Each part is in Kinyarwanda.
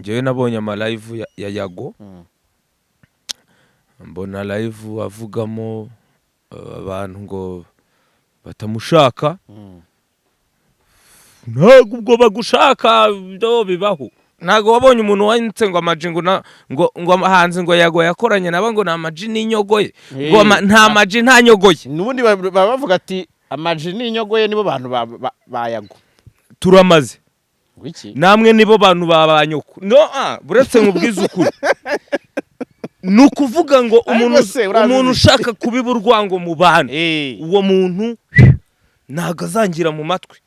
Njyewe nabonye ama live ya Yago, mbona live avugamo abantu ngo batamushaka. Ntabwo ubwo bagushaka byo bibaho. Ntabwo wabonye umuntu wanditse ngo Ama G ngo ngo abahanzi ngo Yago yakoranye nabo ngo ni Ama G n'inyogoye, ngo nta Ama G nta nyogoye. N'ubundi baba bavuga ati Ama G n'inyogoye nibo bantu ba Yago. Turamaze. Wiki? Namwe nibo bantu ba nyoko. No, buretse nkubwize ukuri, ni ukuvuga ngo umuntu Ariko se, urabizi. umuntu ushaka kubiba urwango mu bantu, uwo muntu ntabwo azangira mu matwi.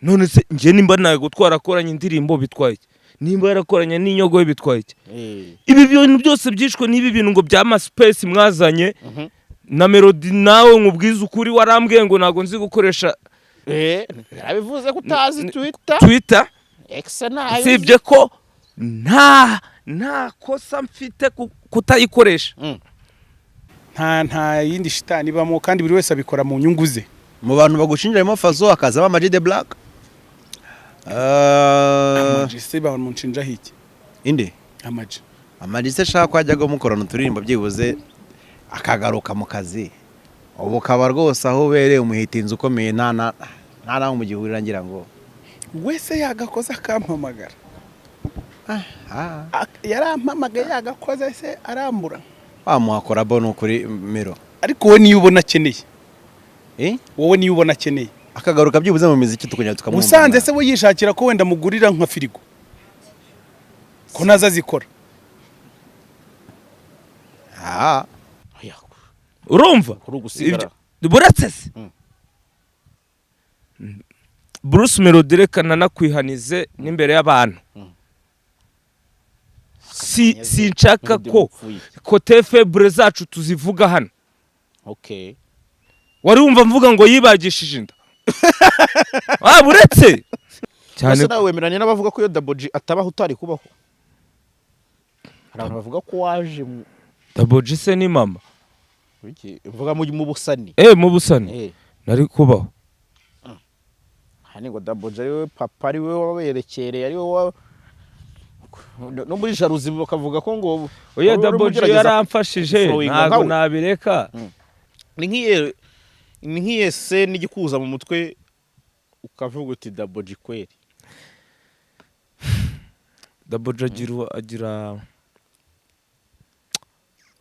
None se njye nimba ntabwo twarakoranye indirimbo bitwaye iki? Nimba yarakoranye n'inyogoye bitwaye iki? Ibi bintu byose byishwe n'ibi bintu ngo bya ma space mwazanye na Melody. Nawe nkubwize ukuri, warambwiye ngo ntabwo nzi gukoresha Yarabivuze ko utazi Twitter. Twitter. X ntayo. Usibye ko nta kosa mfite kutayikoresha. Nta yindi shitani ibamo, kandi buri wese abikora mu nyungu ze. Mu bantu bagushinja harimo Fazo, hakazamo Ama G The Black. Ama G se bamunshinjaho iki? Inde? Ama G. Ama G se ashaka ko ajyaga mukorana uturirimbo byibuze akagaruka mu kazi, ubu ukaba rwose aho ubereye umuhitinzi ukomeye, nta naho mugihurira ngira ngo. Wese yagakoze akampamagara. Ah, Yarampamagaye yagakoze se arambura. Wamuha collabo ni ukuri Miro. Ariko wowe niyo ubona akeneye. Eh? Wowe niyo ubona akeneye. Akagaruka byibuze mu miziki tukongera tukamwumva. Musanze se we yishakira ko wenda mugurira nka firigo ko nazo azikora? Ah. Urumva? Kuri ugusigara. Buretse se, Bruce Melody, reka nanakwihanize n'imbere y'abantu, si sinshaka ko côté faible zacu tuzivuga hano. Wari wumva mvuga ngo yibagishije inda? Ah, buretse cyane. Ese nawe wemeranya n'abavuga ko iyo Double G atabaho utari kubaho? Hari abantu bavuga ko waje mu Double G se ni mama? Wiki? Mvuga mu busani. Eh, mu busani. Nari kubaho. Hani ngo Double G ari we papa, ari we waberekereye, ari we wa no muri jalousie bakavuga ko ngo Oya. wari urimo Double G ugerageza yaramfashije. flowinga Ntabwo nkawe. nabireka. Ni nk'iye se n'igikuza mu mutwe ukavuga uti Double G kweri? Double G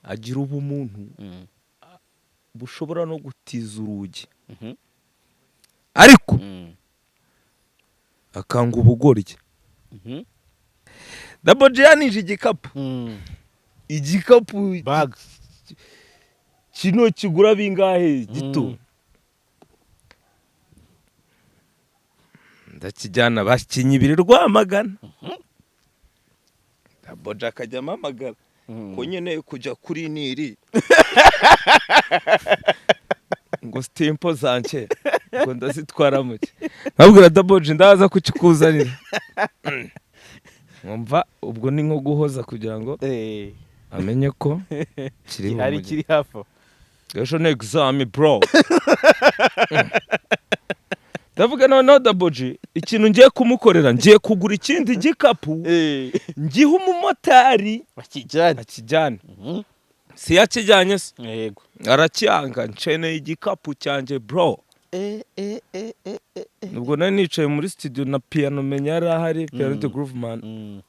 agira ubumuntu bushobora no gutiza urugi, ariko akanga ubugoryi. Double G yanije igikapu, igikapu Bag. kino kigura bingahe gito. Ndakijyana bakinyibira Rwamagana. Double G akajya ampamagara ko nkeneye kujya kuri niri ngo sitempo zanjye ngo ndazitwara muke, nkabwira Double G ndaza kukikuzanira. Nkumva ubwo ni nko guhoza kugira ngo amenye ko kiri Gihari. bumugere. Kiri hafi aho. Ejo ni exam, bro. Ndavuga noneho Double G ikintu ngiye kumukorera, ngiye kugura ikindi gikapu ngihe umumotari bakijyane. Akijyane. Si yakijyanye se? Yego. Aracyanga, nceneye igikapu cyanjye, bro. Ubwo nari nicaye muri studio na Piano, menya yari ahari, Piano the Groove Man.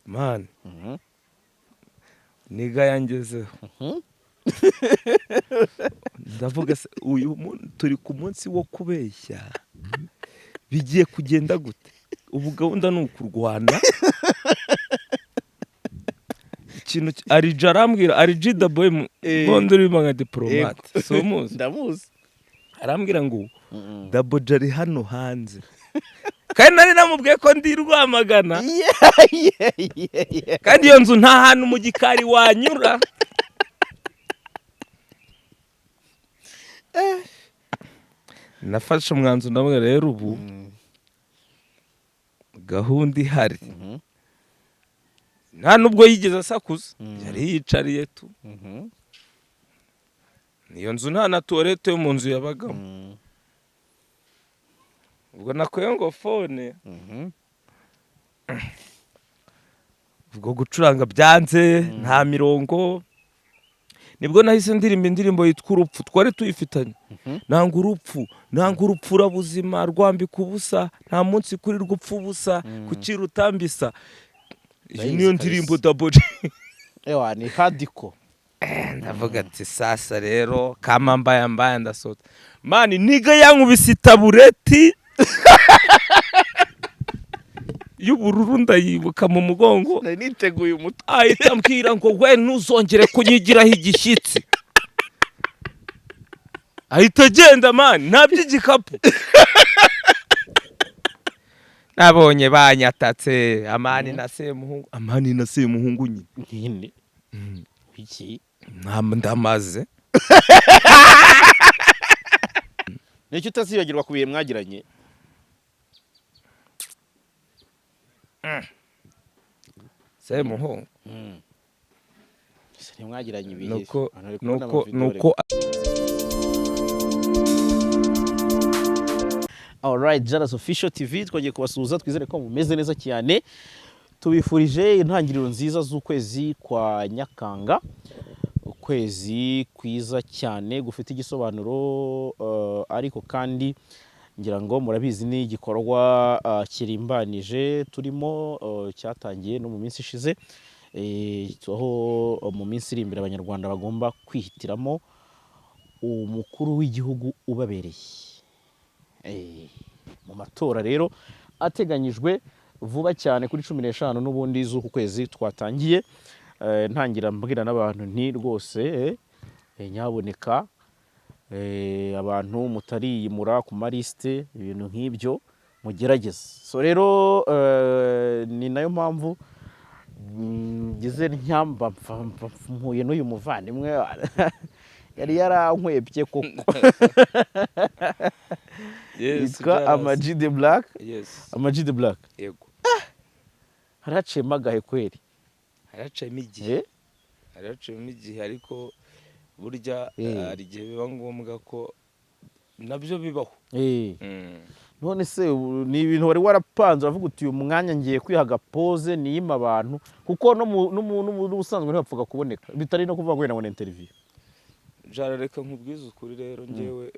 Man, niga yangezeho. Ndavuga se uyu turi ku munsi wo kubeshya, bigiye kugenda gute? Ubu gahunda ni ukurwana. Ikintu Arija arambwira, Ariji the boy bondi urimo nka diplomate, si umuzi? Ndamuzi. Arambwira ngo Double G ari hano hanze, kandi nari namubwiye ko ndi Rwamagana, kandi iyo nzu nta hantu mu gikari wanyura. Nafashe umwanzuro, ndamubwira rero ubu gahunda ihari. Nta nubwo yigeze asakuza, yari yiyicariye tu. Iyo nzu nta na toilette yo mu nzu yabagamo. Ubwo nakuye ngo phone. Ubwo gucuranga byanze, nta mirongo. Nibwo nahise ndirimba indirimbo yitwa "Urupfu", twari tuyifitanye. Nanga urupfu, nanga urupfu urabuzima, rwambika ubusa, nta munsi kuri rwupfa ubusa, kuki rutambisa. Iyi Ndayizi niyo kabisa. ndirimbo Double J. Ewa, ni hadiko. Ndavuga ati sasa rero kama mbaya mbaya, ndasohotse. Man, nigga yankubise itabureti y'ubururu, ndayibuka, mu mugongo. Nari niteguye umutwe. Ahita ambwira ngo we ntuzongere kunyigiraho igishyitsi. Ahita agenda, man, nta by'igikapu. Nabonye banyatatse Amani na Semuhungu, Amani na Semuhungu nyine. Nyine iki? Ndamaze. Nicyo utazibagirwa ku bihe mwagiranye? Semuhungu. Ese ntimwagiranye ibihe? Nuko Abantu bari kubona nuko amavideo. Nuko. Alright, Jaras Official TV twongeye kubasuhuza, twizere ko mumeze neza cyane. Tubifurije intangiriro nziza z'ukwezi kwa Nyakanga, ukwezi kwiza cyane gufite igisobanuro, ariko kandi ngira ngo murabizi ni igikorwa kirimbanije turimo, cyatangiye no mu minsi ishize, aho mu minsi iri imbere Abanyarwanda bagomba kwihitiramo umukuru w'igihugu ubabereye. Mu matora rero ateganyijwe vuba cyane kuri 15 n'ubundi z'uku kwezi twatangiye. Ntangira mbwira n'abantu nti rwose nyaboneka, abantu mutariyimura ku malisite, ibintu nk'ibyo mugerageze. So rero ni nayo mpamvu ngize ntyamba mpuye n'uyu muvandimwe yari yarankwebye koko, yitwa Ama G The Black. Yes. Ama G The Black. Yego. Haraciyemo agahe kweri. Haraciyemo igihe. Haraciyemo igihe, ariko burya hari igihe biba ngombwa ko nabyo bibaho. None se ubu ni ibintu wari warapanze, uravuga uti uyu mwanya ngiye kwiha agapoze niyima abantu, kuko no mu- no mu- no mu- n'ubusanzwe ntibapfaga kuboneka, bitari no kuvuga ngo wenda ngo ni interview? Jara, reka nkubwize ukuri rero, ngewe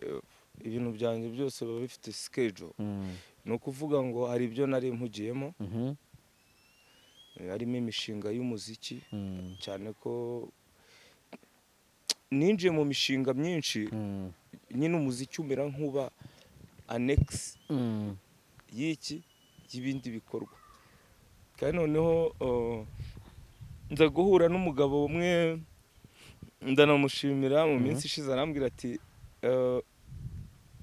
ibintu byanjye byose biba bifite schedule. Ni ukuvuga ngo hari ibyo nari mpugiyemo, harimo imishinga y'umuziki, cyane ko ninjiye mu mishinga myinshi nyine umuziki umera nk'uba annexe y'iki, y'ibindi bikorwa. Kandi noneho nza guhura n'umugabo umwe, ndanamushimira, mu minsi ishize arambwira ati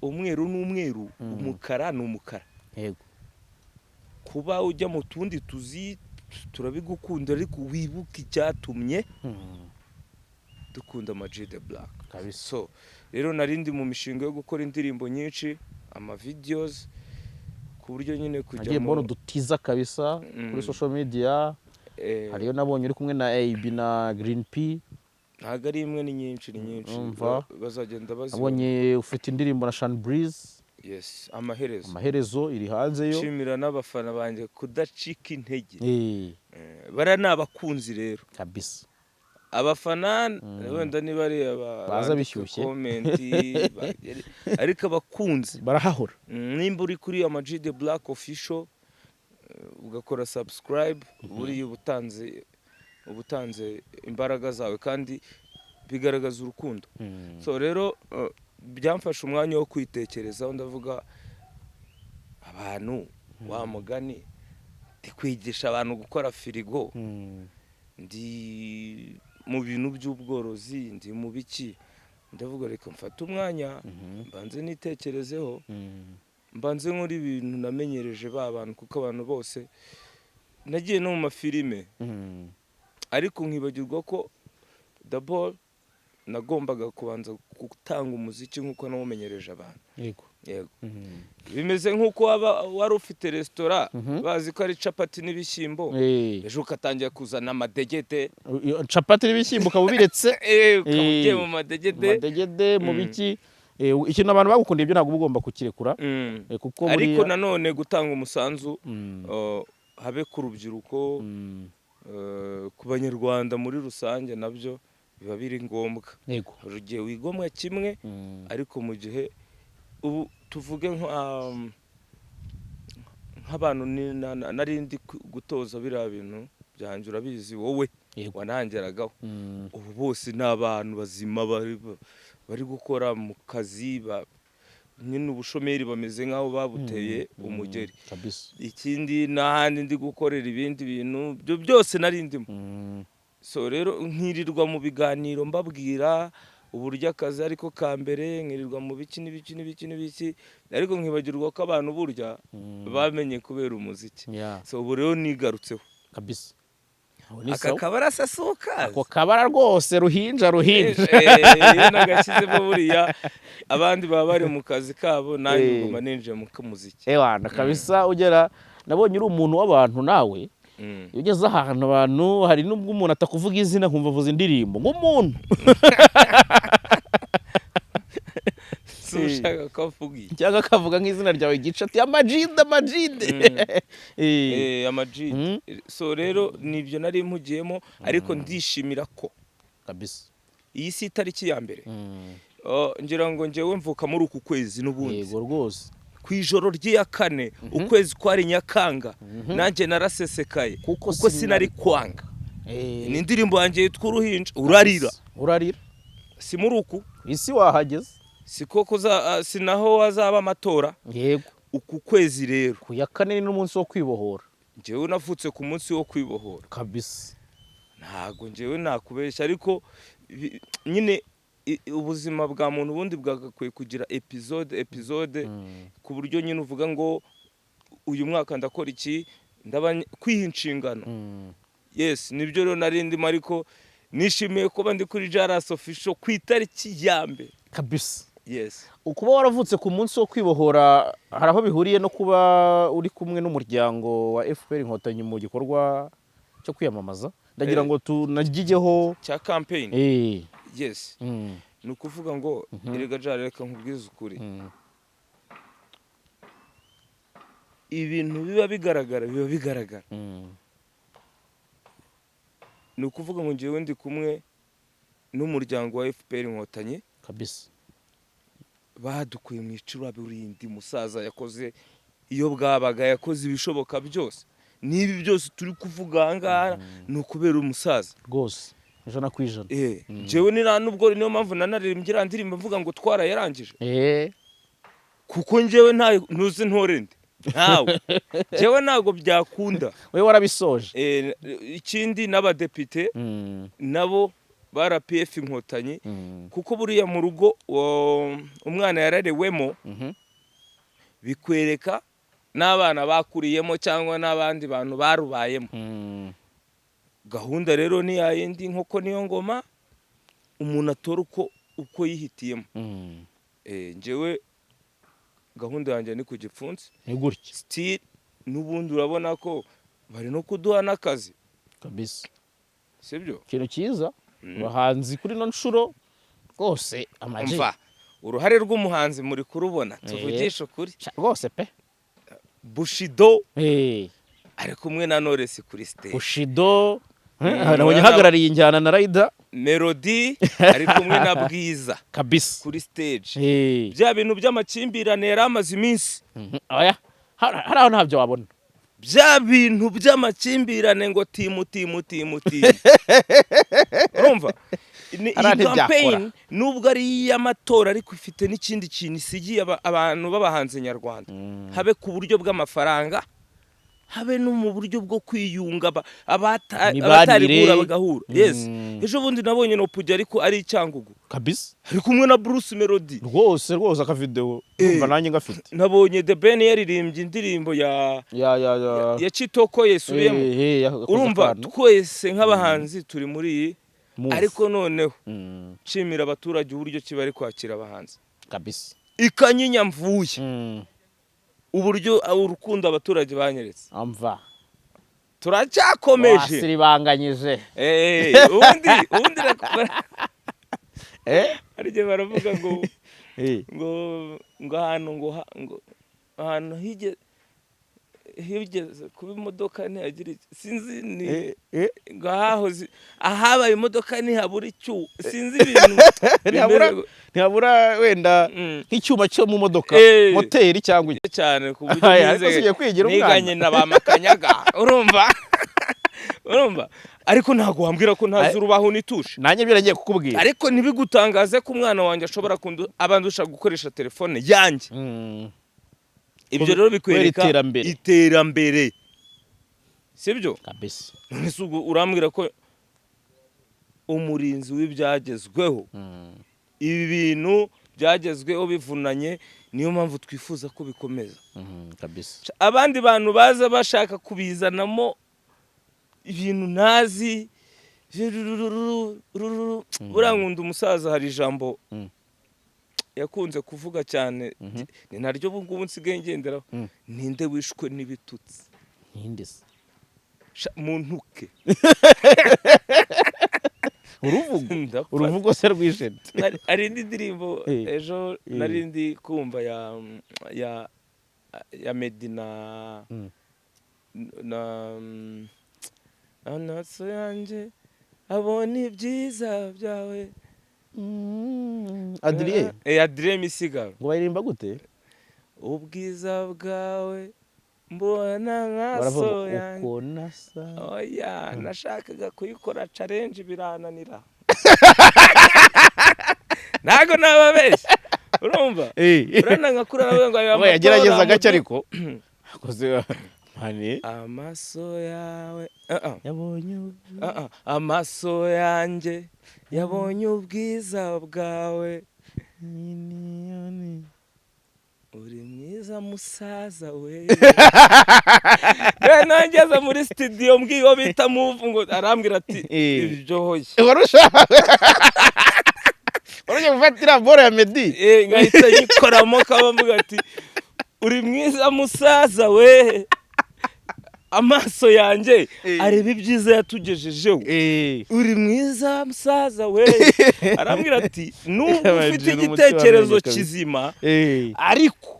umweru ni umweru, umukara ni umukara. Kuba ujya mu tundi tuzi turabigukunda, ariko wibuke icyatumye dukunda Ama G The Black. So rero nari ndi mu mishinga yo gukora indirimbo nyinshi, ama videos, ku buryo nyine kujya Nagiye mbona udutiza kabisa kuri social media. Hariyo nabonye uri kumwe na AB na Green P. Ntabwo ari imwe, ni nyinshi, ni nyinshi. Umva. Bazagenda bazibona. Nabonye ufite indirimbo na Sean Breeze. Yes, "Amaherezo". "Amaherezo" iri hanze yo. Nshimira n'abafana banjye kudacika intege. Bariya ni abakunzi rero. Kabisa. Abafana wenda niba ari Baza bandika bishyushye. comment, ariko abakunzi barahahora. Nimba uri kuri Ama G The Black Official, ugakora subscribe, buriya uba utanze imbaraga zawe kandi bigaragaza urukundo. So rero byamfashe umwanya wo kwitekerezaho, ndavuga abantu wa mugani ndi kwigisha abantu gukora firigo, ndi mu bintu by'ubworozi, ndi mu biki. Ndavuga reka mfate umwanya mbanze nitekerezeho, mbanze nkora ibintu namenyereje ba bantu, kuko abantu bose nagiye no mu mafilime, ariko nkibagirwa ko d'abord nagombaga kubanza gutanga umuziki nk'uko nawumenyereje abantu. Yego, bimeze nk'uko waba wari ufite resitora, bazi ko ari capati n'ibishyimbo, ejo ugatangira kuzana amadegede. Capati n'ibishyimbo ukaba ubiretse. Ukaba ugiye mu madegede. Madegede mu biki. Ikintu abantu bagukundiye, ibyo ntabwo uba ugomba kukirekura. Kuko Ariko buriya nanone gutanga umusanzu Habe ku rubyiruko, Mm. ku Banyarwanda muri rusange, nabyo biba biri ngombwa. Hari igihe wigomwa kimwe, ariko mu gihe ubu tuvuge nk'abantu nari ndi gutoza biriya bintu byanjye, urabizi wowe, wanangeragaho. Ubu bose ni abantu bazima bari gukora mu kazi, nyine ubushomeri bameze nk'aho babuteye umugeri. Ikindi, n'ahandi ndi gukorera ibindi bintu, ibyo byose nari ndimo. So rero nkirirwa mu biganiro mbabwira uburyo akazi ariko ka mbere, nkirirwa mu biki n'ibiki n'ibiki n'ibiki, ariko nkibagirwa ko abantu burya bamenye kubera umuziki. So ubu rero nigarutseho. Kabisa. Aho ni Aka sawa. kabara se si ukazi? Ako kabara rwose, ruhinja ruhinja. Iyo nagashyizemo buriya abandi baba bari mu kazi kabo, nanjye nguma ninjiye mu muziki. Ewana kabisa, ugera nabonye uri umuntu w'abantu nawe. Iyo ugeze ahantu abantu, hari n'ubwo umuntu atakuvuga izina nkumva avuze indirimbo nk'umuntu. Si ushaka ko avuga iki? Cyangwa akavuga nk'izina ryawe gica, ati "Amajide, Amajide." Amajide. So rero nibyo nari mpugiyemo, ariko ndishimira ko iyi si itariki ya mbere. Oh, ngira ngo njyewe mvuka muri uku kwezi n'ubundi. Yego rwose. Ku ijoro ry'iya kane, ukwezi kwari Nyakanga, nanjye narasesekaye Kuko kuko sinari kwanga. Ni indirimbo yanjye yitwa "Uruhinja", urarira. Urarira. Si muri uku? Isi wahageze. Si koko si naho hazaba amatora? Uku kwezi rero. Ku ya kane ni n'umunsi wo kwibohora. Njyewe navutse ku munsi wo kwibohora. Ntago njyewe nakubeshya, ariko nyine ubuzima bwa muntu ubundi bwagakwiye kugira episode episode, ku buryo nyine uvuga ngo uyu mwaka ndakora iki, ndaba kwiha inshingano. Yes, nibyo rero nari ndimo, ariko nishimiye kuba ndi kuri Jalas Official ku itariki ya mbere. Yes. Ukuba waravutse ku munsi wo kwibohora, hari aho bihuriye no kuba uri kumwe n'umuryango wa FPR Inkotanyi mu gikorwa cyo kwiyamamaza? Ndagira ngo tunagigeho. Cya campaign? Yes. Ni ukuvuga ngo erega Jara, reka nkubwize ukuri, ibintu biba bigaragara, biba bigaragara. Ni ukuvuga ngo njyewe ndi kumwe n'umuryango wa FPR Inkotanyi. Badukuye mu icuraburindi, musaza yakoze iyo bwabaga, yakoze ibishoboka byose. N'ibi byose turi kuvuga aha ngaha ni ukubera umusaza. Rwose, 100%. Njyewe ni nta nubwo, niyo mpamvu nanaririmbye iriya ndirimbo mvuga ngo twarayarangije, kuko njyewe nta ntuzi ntore ndi ntawe, njyewe ntabwo byakunda. Wowe warabisoje. Ikindi n'abadepite nabo ba RPF Inkotanyi, kuko buriya mu rugo umwana yararewemo bikwereka n'abana bakuriyemo cyangwa n'abandi bantu barubayemo. Gahunda rero ni yayindi, nk'uko niyo ngoma umuntu atora uko yihitiyemo. Njyewe gahunda yanjye ni ku gipfunsi. Ni gutya. Still n'ubundi urabona ko bari no kuduha n'akazi. Sibyo? Ikintu cyiza, abahanzi kuri ino nshuro rwose amaji. Umva, uruhare rw'umuhanzi muri kurubona, tuvugishe ukuri. Sha, rwose pe. Bushido ari kumwe na Knowless kuri stage. Bushido nabonye ahagarariye injyana na Rider. Melody ari kumwe na Bwiza kuri stage. Bya bintu by'amakimbirane yari amaze iminsi, Oya, hari aho ntabyo wabona. Bya bintu by'amakimbirane ngo team team team team, urumva Hariya iyi ntibyakora. campaign nubwo ari iy'amatora, ariko ifite n'ikindi kintu isigiye abantu b'abahanzi nyarwanda, habe ku buryo bw'amafaranga, habe no mu buryo bwo kwiyunga, Imibanire. abatari guhura bagahura. Yes. Ejo bundi nabonye Noopja, ariko ari i Cyangugu, ari kumwe na Bruce Melody. Rwose rwose, akavideo ndumva nanjye ngafite. Nabonye The Ben yaririmbye indirimbo ya Ya. ya Kitoko yesubiyemo. Yakoze Urumva, akantu. twese nk'abahanzi turi muri iyi Move. Ariko noneho nshimira abaturage uburyo ki bari kwakira abahanzi. Ikanyinya mvuye, uburyo urukundo abaturage banyeretse, Amva. turacyakomeje. Wasiribanganyije. Ubundi hari igihe baravuga ngo ngo ahantu ngo ahantu hige Higeze kuba imodoka ntiyagira sinzi ni Eh, ngo ahahoze ahabaye imodoka ntihabura icyuho, sinzi ibintu Ntihabura bimeze ntihabura wenda nk'icyuma cyo mu modoka, moteri cyangwa iki. Cyane, ku buryo Aya, ariko si ugiye kwigira umwana. Niganye na ba Makanyaga, urumva, ariko ntabwo wambwira ko ntazi urubaho n'itushe. Nanjye ibyo nagiye kukubwira. Ariko ntibigutangaze ko umwana wanjye ashobora abandusha gukoresha telefone yanjye. Ibyo rero bikwereka Kubera iterambere. Iterambere, sibyo? Kabisa. None se ubwo urambwira ko umurinzi w'ibyagezweho, ibi bintu byagezweho bivunanye, niyo mpamvu twifuza ko bikomeza. Kabisa. Abandi bantu baza bashaka kubizanamo ibintu ntazi. Buriya nkunda umusaza, hari ijambo yakunze kuvuga cyane, ni naryo ubu ngubu nsigaye ngenderaho: "Ninde wishwe n'ibitutsi?" Ninde se? Sha, muntuke. Uruvugo. Ndapfa. Uruvugo se rwishene? Hari indi ndirimbo ejo nari ndi kumva ya Meddy na na amaso yanjye abona ibyiza byawe. Adrien. Adrien Misigaro. Ngo baririmba gute? Ubwiza bwawe mbona Baravuga nkaso ngo yanjye. Uko nasa. Oya, nashakaga kuyikora challenge birananira, ntago nababeshya, urumva, urana nka kuri aravuga ngo aya Oya, gerageza matora gake, ariko akoze mani. Amaso yawe Yabonye amaso yanjye yabonye ubwiza bwawe, uri mwiza musaza we. Rero nangeze muri studio mbwiye uwo bita Move ngo arambwira ati ibyo hoye. Wari ushaka, wari ugiye gufatira boro ya Meddy. Ngahita nyikoramo kaba mvuga ati uri mwiza musaza we, amaso yanjye areba ibyiza yatugejejeho, uri mwiza musaza we. Arambwira ati nubwo ufite Abagira umutima igitekerezo wamenye kabisa. kizima, ariko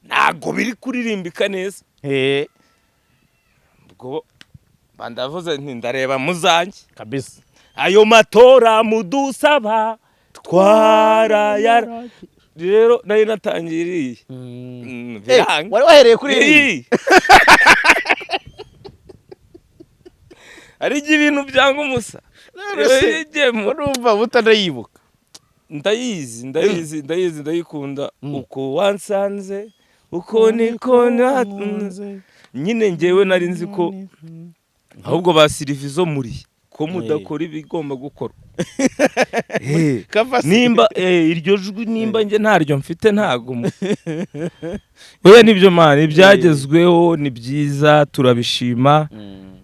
ntabwo biri kuririmbika neza. Ubwo mba ndavuze nti ndareba muzanjye. Kabisa. Ayo matora mudusaba twarayara rero nari natangiriye biranga. Wari wahereye kuri iri. Ii. Hari igihe ibintu byanga umusa. Urumva utanayibuka. Ndayizi, ndayizi, ndayizi, ndayikunda. Uko wansanze uko niko nyine ngewe nari nzi ko ahubwo ba Sirivizo muri ko mudakora ibigomba gukorwa. Kava se. Nimba iryo jwi nimba njye ntaryo mfite, ntago oya, nibyo man, ibyagezweho ni byiza, turabishima,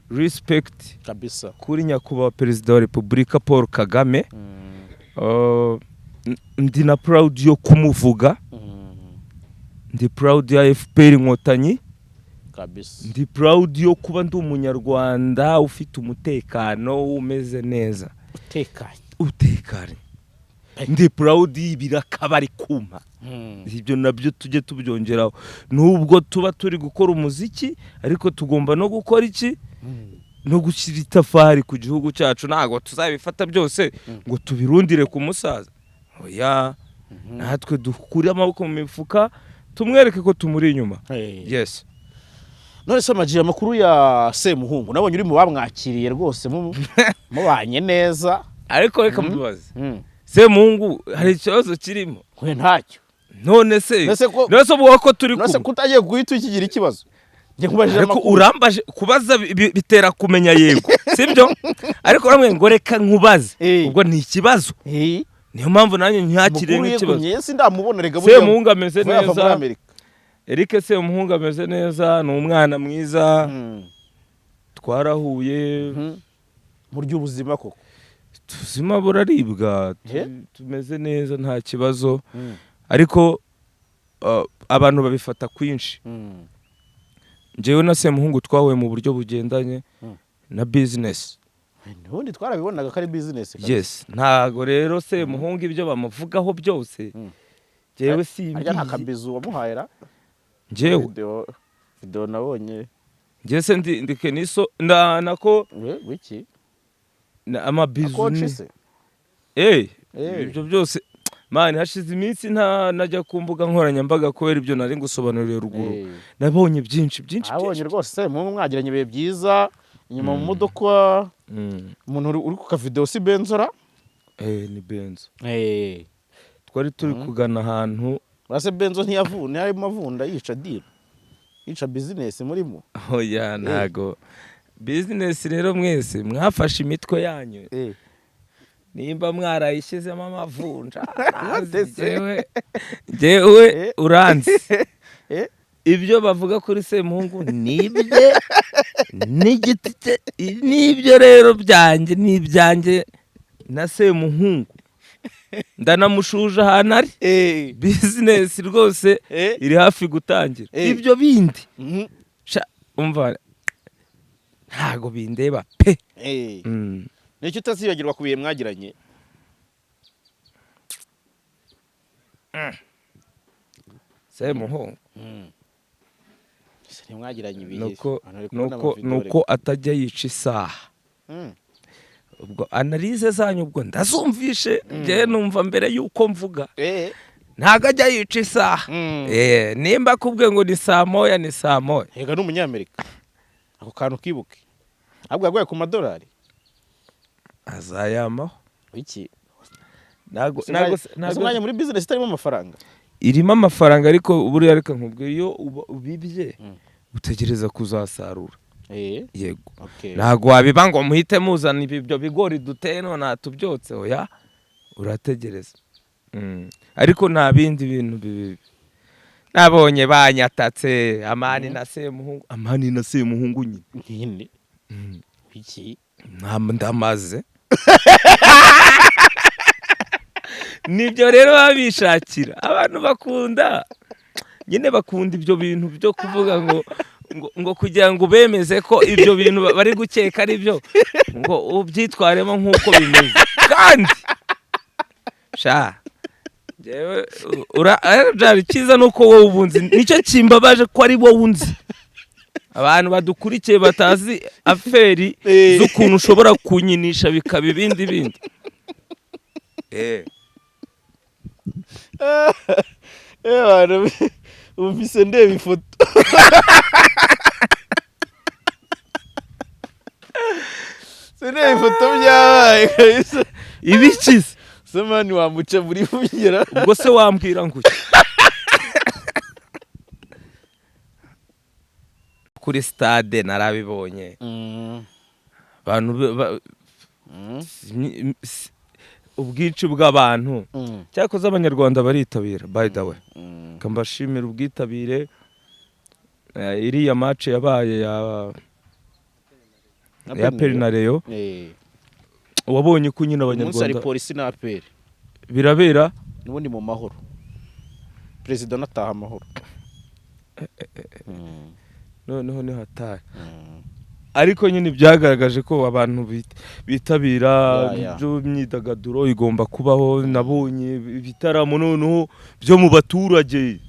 respect Kabisa. kuri nyakubahwa Perezida wa Repubulika Paul Kagame. Ndi na proud yo kumuvuga, ndi proud ya FPR Inkotanyi. Kabisa. Ndi proud yo kuba ndi umunyarwanda ufite umutekano, umeze neza. Utekanye. Utekanye. Ndi proud y'ibiraka bari kumpa, ibyo nabyo tujye tubyongeraho. Nubwo tuba turi gukora umuziki, ariko tugomba no gukora iki? No gushyira itafari ku gihugu cyacu. Ntabwo tuzabifata byose ngo tubirundire ku musaza, oya, natwe dukure amaboko mu mifuka tumwereke ko tumuri inyuma. Yes. None se Ama-G, amakuru ya Semuhungu? Nabonye uri mu bamwakiriye rwose, mubanye neza. Ariko reka mubaze, Semuhungu hari ikibazo kirimo? We ntacyo. None se None se none se uvuga ko turi None se kumwe? Kutagiye guhita ukigira ikibazo, njye nkubajije Ariko amakuru. urambaje, kubaza bitera kumenya, yego sibyo, ariko uramwe ngo reka nkubaze, ubwo ni ikibazo. Niyo mpamvu nanjye ntyakiriye Amakuru nk'ikibazo. yekumye sindamubona rega. Semuhungu ameze Vuba yava muri neza. Amerika. Eric Semuhungu ameze neza, ni umwana mwiza, twarahuye. Murya ubuzima koko? Tuzima buraribwa, tumeze neza, nta kibazo. Ariko abantu babifata kwinshi. Njyewe na Semuhungu twahuye mu buryo bugendanye na business. Ubundi twarabibonaga ko ari business kabisa. Yes, ntago rero Semuhungu ibyo bamuvugaho byose njyewe Harya nta simbizi. kabizu wamuhaye ra? Njyewe Video. Video nabonye. Njye se ndi Keniso nda nako We wiki amabizu akoci se. Eh, ibyo byose man, hashize iminsi nta najya ku mbuga nkoranyambaga kubera ibyo nari ngusobanuriye ruguru. Nabonye byinshi byinshi Abonye byinshi. rwose mu mwagiranye ibihe byiza inyuma mu modoka. Umuntu uri ku kavideo si Benzora? Eh, ni Benzo. Twari turi kugana ahantu. Urase Benzo ntiyavunda, ntiyarimo avunda yica deal, yica business murimo. Oya, ntago business. Rero mwese mwafashe imitwe yanyu, nimba mwarayishyizemo amavunja. Gute se? Njyewe uranzi. Ibyo bavuga kuri Semuhungu nibye n'igiti cye, n'ibyo rero byanjye ni ibyanjye na Semuhungu. Ndanamushuje ahantu ari. Business rwose iri hafi gutangira. Ibyo bindi, sha, umva, ntago bindeba pe. Nicyo utazibagirwa ku bihe mwagiranye? Semuhungu. Ese ntimwagiranye ibihe? Nuko Abantu bari kubona nuko amavideo. Nuko atajya yica isaha. Ubwo analyse zanyu ubwo ndazumvishe. Njyewe numva mbere yuko mvuga. Ntago ajya yica isaha. Nimba akubwiye ngo ni saa 1 ni saa 1. Yega ni umunyamerika, ako kantu kibuke. Ahubwo yaguye ku madolari. Azayamaho. Iki? Ntago Ese ntago ese umwanya muri business itarimo amafaranga? Irimo amafaranga, ariko buriya reka nkubwire, iyo ubibye utegereza kuzasarura. Yego. Ntago wabiba ngo muhite muzana ibyo bigori duteye none tubyotse. Oya, urategereza. Ariko nta bindi bintu bibi nabonye. Banyatatse Amani na Semuhungu, Amani na Semuhungu nyine. Nyine iki? Ndamaze nibyo rero baba bishakira. Abantu bakunda nyine, bakunda ibyo bintu byo kuvuga ngo kugira ngo bemeze ko ibyo bintu bari gukeka ari byo, ngo ubyitwaremo nk'uko bimeze. Kandi sha njyewe byari cyiza nuko wowe ubunzi. Nicyo kimbabaje ko ari wowe unzi, abantu badukurikiye batazi affaires z'ukuntu ushobora kunyinisha bikaba ibindi bindi. Bantu umvise ndeba ifoto, se ndeba ifoto byabaye kabisa. Ibikize. Se man, wamuca muri bugira. Ubwo se wambwira ngo iki? Kuri stade narabibonye abantu ubwinshi bw'abantu. Cyakoze Abanyarwanda baritabira, by the way. Reka mbashimire ubwitabire. Iriya match yabaye ya APR na Rayon, wabonye ko nyine Umunsi hari Abanyarwanda Polisi na APR. Birabera N'ubundi mu mahoro, perezida anataha amahoro. Noneho ni hatari, ariko nyine byagaragaje ko abantu bitabira. Ya. By'imyidagaduro igomba kubaho. Nabonye ibitaramo noneho byo mu baturage,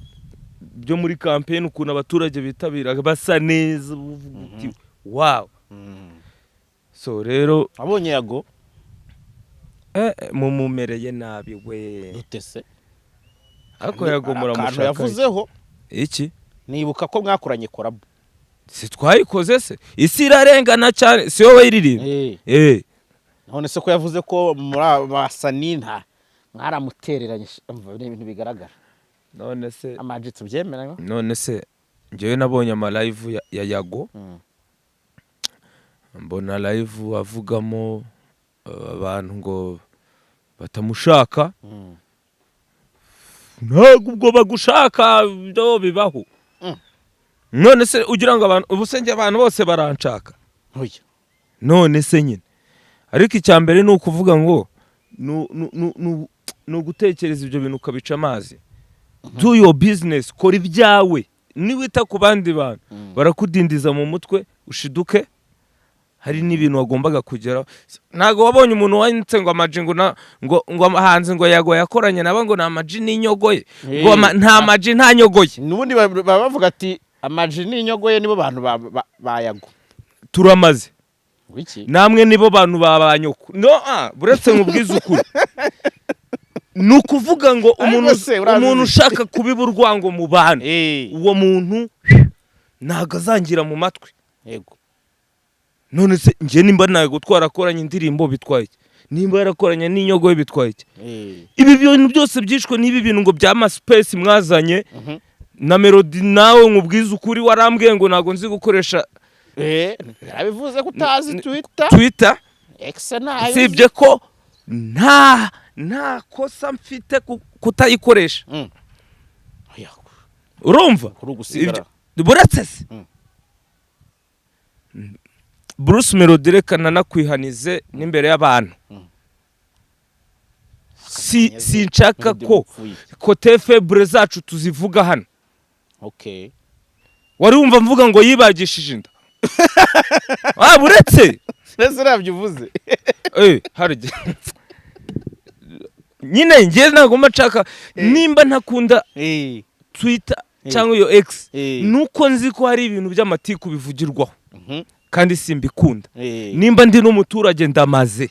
byo muri campaign, ukuntu abaturage bitabira basa neza, uvuga uti "Wow." So rero Abonye Yago. Mumumereye nabi we. Dute se? Ariko Yago Akantu muramushaka yavuzeho. Iki? Nibuka ko mwakoranye collabo. Si twayikoze se? Isi irarengana cyane, si wowe iririmba? None se ko yavuze ko muri aba basani nta mwaramutereranye, umva, ni ibintu bigaragara. None se Amajwi tubyemera. None se njyewe nabonye ama live ya Yago, mbona live avugamo abantu ngo batamushaka. Ntabwo ubwo bagushaka byo bibaho. None se ugira ngo abantu ubu se njye abantu bose baranshaka? Oya. None se nyine, ariko icya mbere ni ukuvuga ngo ni ugutekereza ibyo bintu ukabica amazi. Do your business, kora ibyawe. Niwita ku bandi bantu barakudindiza mu mutwe, ushiduke hari n'ibintu wagombaga kugeraho. Ntabwo wabonye umuntu wanditse ngo Amaji ngo ngo abahanzi ngo Yago yakoranye nabo ngo ni Amaji n'inyogoye, ngo nta Maji nta nyogoye. N'ubundi baba bavuga ati Amaji n'inyogoye nibo bantu ba Yago. Turamaze. Wiki? Namwe nibo bantu ba banyoko. No, buretse nkubwize ukuri, ni ukuvuga ngo umuntu Ariko se, urabizi. umuntu ushaka kubiba urwango mu bantu, uwo muntu ntabwo azangira mu matwi. None se njye nimba ntabwo twarakoranye indirimbo bitwaye iki? Nimba yarakoranye n'inyogoye bitwaye iki? Ibi bintu byose byishwe n'ibi bintu ngo bya maspace mwazanye na Melody. Nawe nkubwize ukuri, warambwiye ngo ntabwo nzi gukoresha Yarabivuze ko utazi Twitter. Twitter. X ntayo. Usibye ko nta kosa mfite kutayikoresha. Oya, Urumva? kuri ugusigara. Buretse se, Bruce Melody, reka nanakwihanize n'imbere y'abantu. Si sinshaka Melody ko mupfuye. côté faible zacu tuzivuga hano. Wari wumva mvuga ngo yibagishije inda? Buretse. Ese urabyo uvuze? Hari igihe nyine njye ntabwo mba nshaka, nimba ntakunda Twitter cyangwa iyo X, nuko nzi ko hari ibintu by'amatiku bivugirwaho kandi simbikunda. Nimba ndi n'umuturage ndamaze,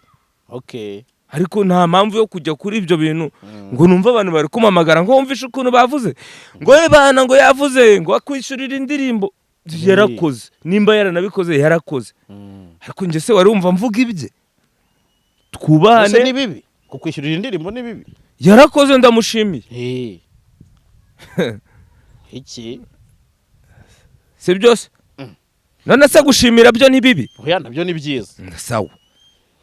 ariko nta mpamvu yo kujya kuri ibyo bintu ngo numve abantu bari kumamagara ngo wumvishe ukuntu bavuze ngo we bana, ngo yavuze ngo akwishyurira indirimbo. Yarakoze, nimba yaranabikoze yarakoze, ariko njye se wari wumva mvuga ibye? Ese Twubahane. Ni bibi kukwishyurira indirimbo? Ni bibi? Yarakoze, ndamushimiye. Iki? Si byose? None se gushimira byo ni bibi? Oya, nabyo ni byiza. Sawa.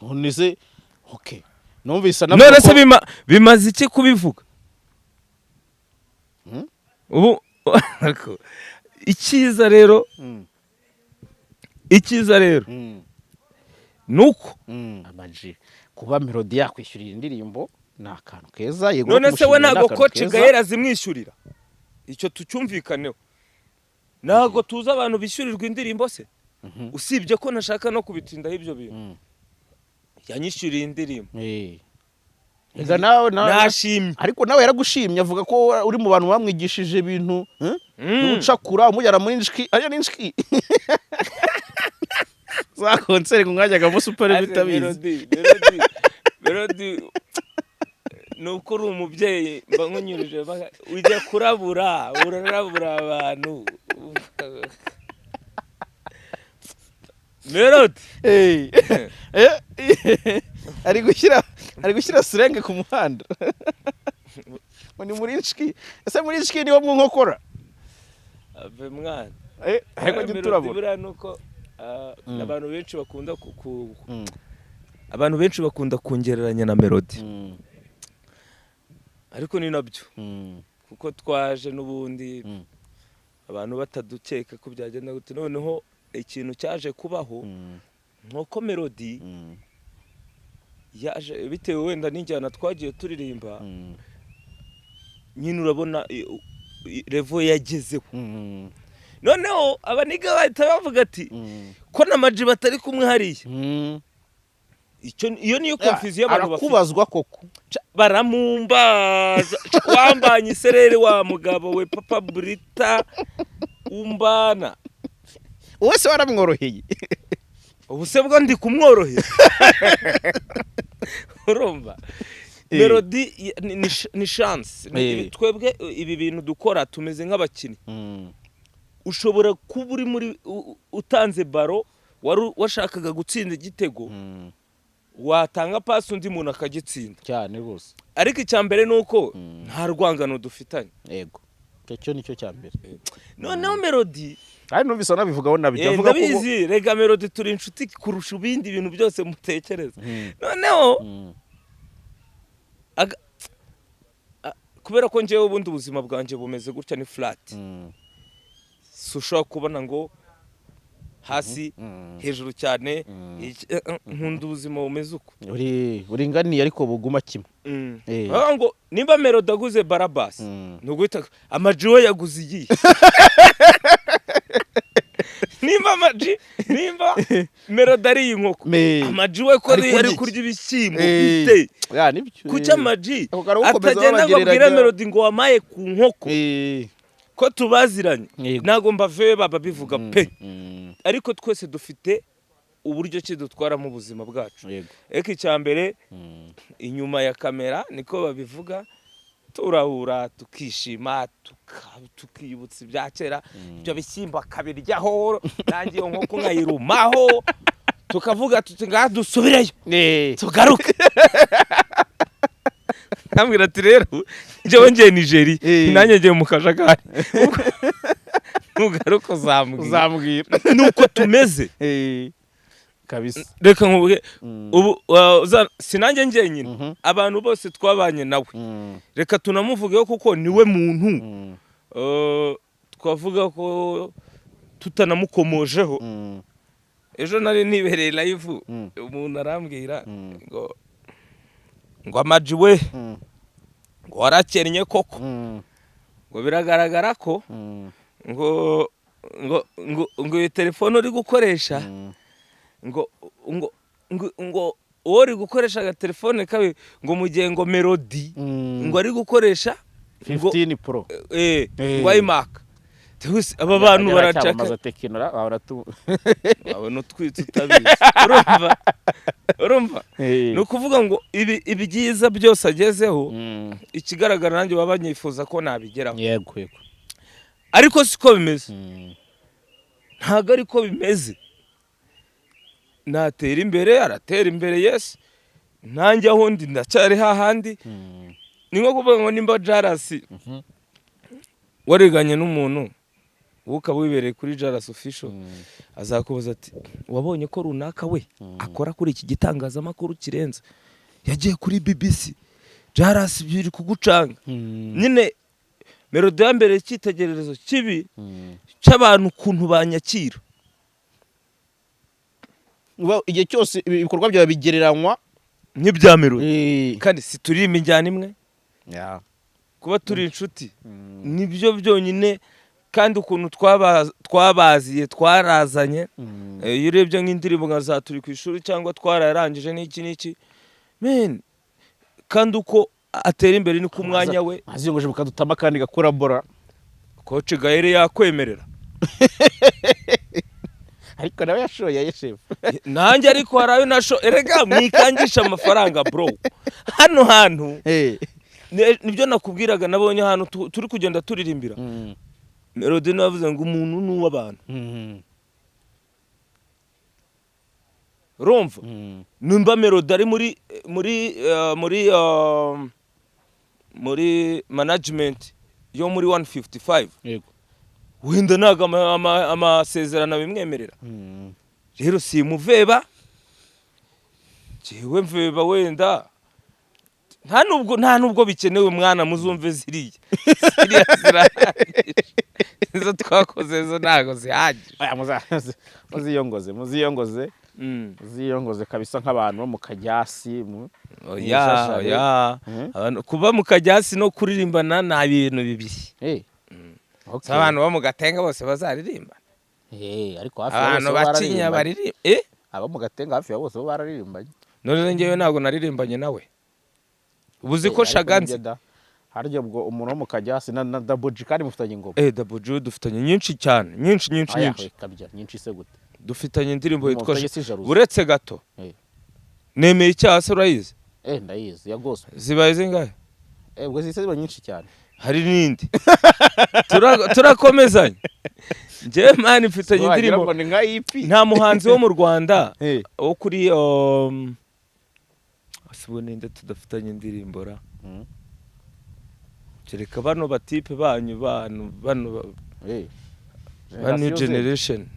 None se, okay, numvise anavuga None se bimaze iki kubivuga? Ubu ariko icyiza rero, icyiza rero ni uko Amaji kuba Melody yakwishyurira indirimbo ni akantu keza, yego. None se we kumushimira ni ntabwo akantu Coach keza. Gael azimwishyurira? Icyo tucyumvikaneho. Ntabwo tuzi abantu bishyurirwa indirimbo se? Usibye ko ntashaka no kubitindaho ibyo bintu. Yanyishyuriye indirimbo. Ega nawe Nashimye. Ariko nawe yaragushimye, avuga ko uri mu bantu bamwigishije ibintu, ucakura umujyana muri nshiki, ariyo ni nshiki za concert ngo mwajyagamo super Ase bitabizi. Melody, Melody, Melody, ni uko uri umubyeyi mba nkunyurije, ujya kurabura, urarabura abantu. Melody. Ari gushyira sirenge ku muhanda ngo ni muri nshiki. Ese muri nshiki niwo mu nkokora? Ave mwana. Ariko jya Melody, turabura. Buriya ni uko abantu benshi bakunda abantu benshi bakunda kongereranya na Melody, ariko ni nabyo, kuko twaje n'ubundi abantu batadukeka ko byagenda gute. Noneho ikintu cyaje kubaho nk'uko Melody yaje bitewe wenda n'injyana twagiye turirimba nyine, urabona level yagezeho. Noneho abaniga bahita bavuga ati ko na Maji batari kumwe hariya. Icyo iyo niyo confusion y'abantu bafite. Arakubazwa koko. Baramumbaza. Wambanye isereri wa mugabo we, papa Burita umbana. Wowe se waramworoheye? Ubu se bwo ndi kumworohera? Urumva Melody ni chance. Twebwe ibi bintu dukora tumeze nk'abakinnyi. Ushobora kuba uri muri utanze ballon, wari washakaga gutsinda igitego, watanga pasi undi muntu akagitsinda. Cyane rwose. Ariko icya mbere ni uko nta rwangano dufitanye. Yego, icyo cyo nicyo cya mbere. Noneho Melody Kandi numvise anabivugaho nabyo, avuga ko Ndabizi rega, Melody turi inshuti kurusha ibindi bintu byose mutekereza. Noneho kubera ko njyewe ubundi ubuzima bwanjye bumeze gutya, ni flat, si ushobora kubona ngo hasi hejuru cyane, nkunda ubuzima bumeze uko. Uri buringaniye ariko buguma kimwe. Bavuga ngo nimba Melody aguze Barabasi, ni uguhita Amaji we yaguze iyihe? Nimba Amaji, nimba Melody ari inkoko, Amaji we ko Ari kurya ari iki? kurya ibishyimbo bite? Ya, nibyo. Kuki Amaji Ako kari gukomeza atagenda ngo abwire babagereranya. Melody ngo wamaye ku nkoko? Ko tubaziranye. Ntabwo mbaveba babivuga pe, ariko twese dufite uburyo ki dutwaramo ubuzima bwacu. Ariko icya mbere, inyuma ya kamera niko babivuga, turahura tukishima, tukiyibutsa ibya kera, ibyo bishyimbo akabiryaho, nanjye iyo nkoko nkayirumaho, tukavuga tuti: "Ngaha dusubireyo, tugaruke." Nkambwira ati: "Rero njyewe ngiye Nigeria, nanjye ngiye mu kajagari, nugaruka uzambwira." Uzambwira. Nuko tumeze. Kabisa. Reka nkubwe ubu, sinanjye njyenyine, abantu bose twabanye nawe, reka tunamuvugeho kuko niwe muntu. Twavuga ko tutanamukomojeho. Ejo nari nibereye live, umuntu arambwira ngo: "Amaji we, ngo warakennye koko, ngo biragaragara ko ngo iyi telefone uri gukoresha, ngo uwo uri gukoresha agatelefone kabi, ngo mu gihe ngo Melody ngo ari gukoresha ngo 15 Pro." Ngo iMac. Aba bantu baracaka. Cyamamaza Tecno baratu. Wabona utwitse utabizi, urumva? Urumva, ni ukuvuga ngo ibi byiza byose agezeho, ikigaragara nanjye baba banyifuza ko nabigeraho. yego yego Ariko siko bimeze. Ntabwo ariko bimeze. Natera imbere, aratera imbere, yes. Nanjye aho ndi ndacyari hahandi. Ni nko kuvuga ngo nimba Jarasi wariganye n'umuntu, wowe ukaba wibereye kuri Jarasi Official, azakubaza ati: "Wabonye ko runaka we akora kuri iki gitangazamakuru kirenze, yagiye kuri BBC, Jarasi biri kugucanga?" Nyine Melody ya mbere, icyitegererezo kibi cy'abantu ukuntu banyakira. Igihe cyose ibikorwa byawe bigereranywa nk'ibya Melody, kandi si turirimba injyana imwe. Kuba turi inshuti nibyo byonyine, kandi ukuntu twabaziye, twarazanye. Iyo urebye nk'indirimbo nka za "Turi ku ishuri" cyangwa "Twararangije" n'iki n'iki, men, kandi uko atera imbere niko umwanya we. Aziyongoje mukadutama kandi gakorabora. Coach Gael yakwemerera. Ariko nawe yashoye aye, shefu. Nanjye ariko hari ayo nasho. Erega mwikangisha amafaranga, bro. Hano hantu nibyo nakubwiraga, nabonye ahantu turi kugenda turirimbira. Melody nawe yavuze ngo umuntu ni uw'abantu. Urumva, nimba Melody ari muri management yo muri 155, wenda ntabwo amasezerano abimwemerera. Rero simuveba jewe, mveba wenda nta nubwo bikenewe. Mwana, muzumve ziriya zirahagije, izo twakoze zo ntabwo zihagije. Oya, muziyongoze, muziyongoze. Muziyongoze kabisa nk'abantu bo mu kajyasi Oya. Mwishashare. Oya. Abantu kuba mu kajyasi no kuririmbana ni ibintu bibiri. Si abantu bo mu Gatenga bose bazaririmba. Ariko hafi ya Abantu bose bo bakinya bararirimbanye. baririmba. Abo mu Gatenga hafi ya bose bo bararirimbanye. None njyewe ntabwo naririmbanye nawe, ubu uzi ko Ariko Shaganze. nibyo da. Harya ubwo umuntu wo mu kajyasi na Double G kandi mufitanye ingoma. Double G dufitanye nyinshi cyane, nyinshi, nyinshi, Aya, nyinshi. we, kabya nyinshi se gute? Dufitanye indirimbo yitwa Mufitanye si Jalousie? Uretse gato. "Nemeye icyaha" se urayizi? Ndayizi, ya gospel. Zibaye zingahe? Ubwo zise ziba nyinshi cyane. Hari n'indi. Turakomezanya. Njyewe man mfitanye Wagira indirimbo. ngo ni nka EP. Nta muhanzi wo mu Rwanda wo kuri ese ubu ninde tudafitanye indirimbo ra? Kereka bano batipe banyu, bano bano ba new Generation Z. generation.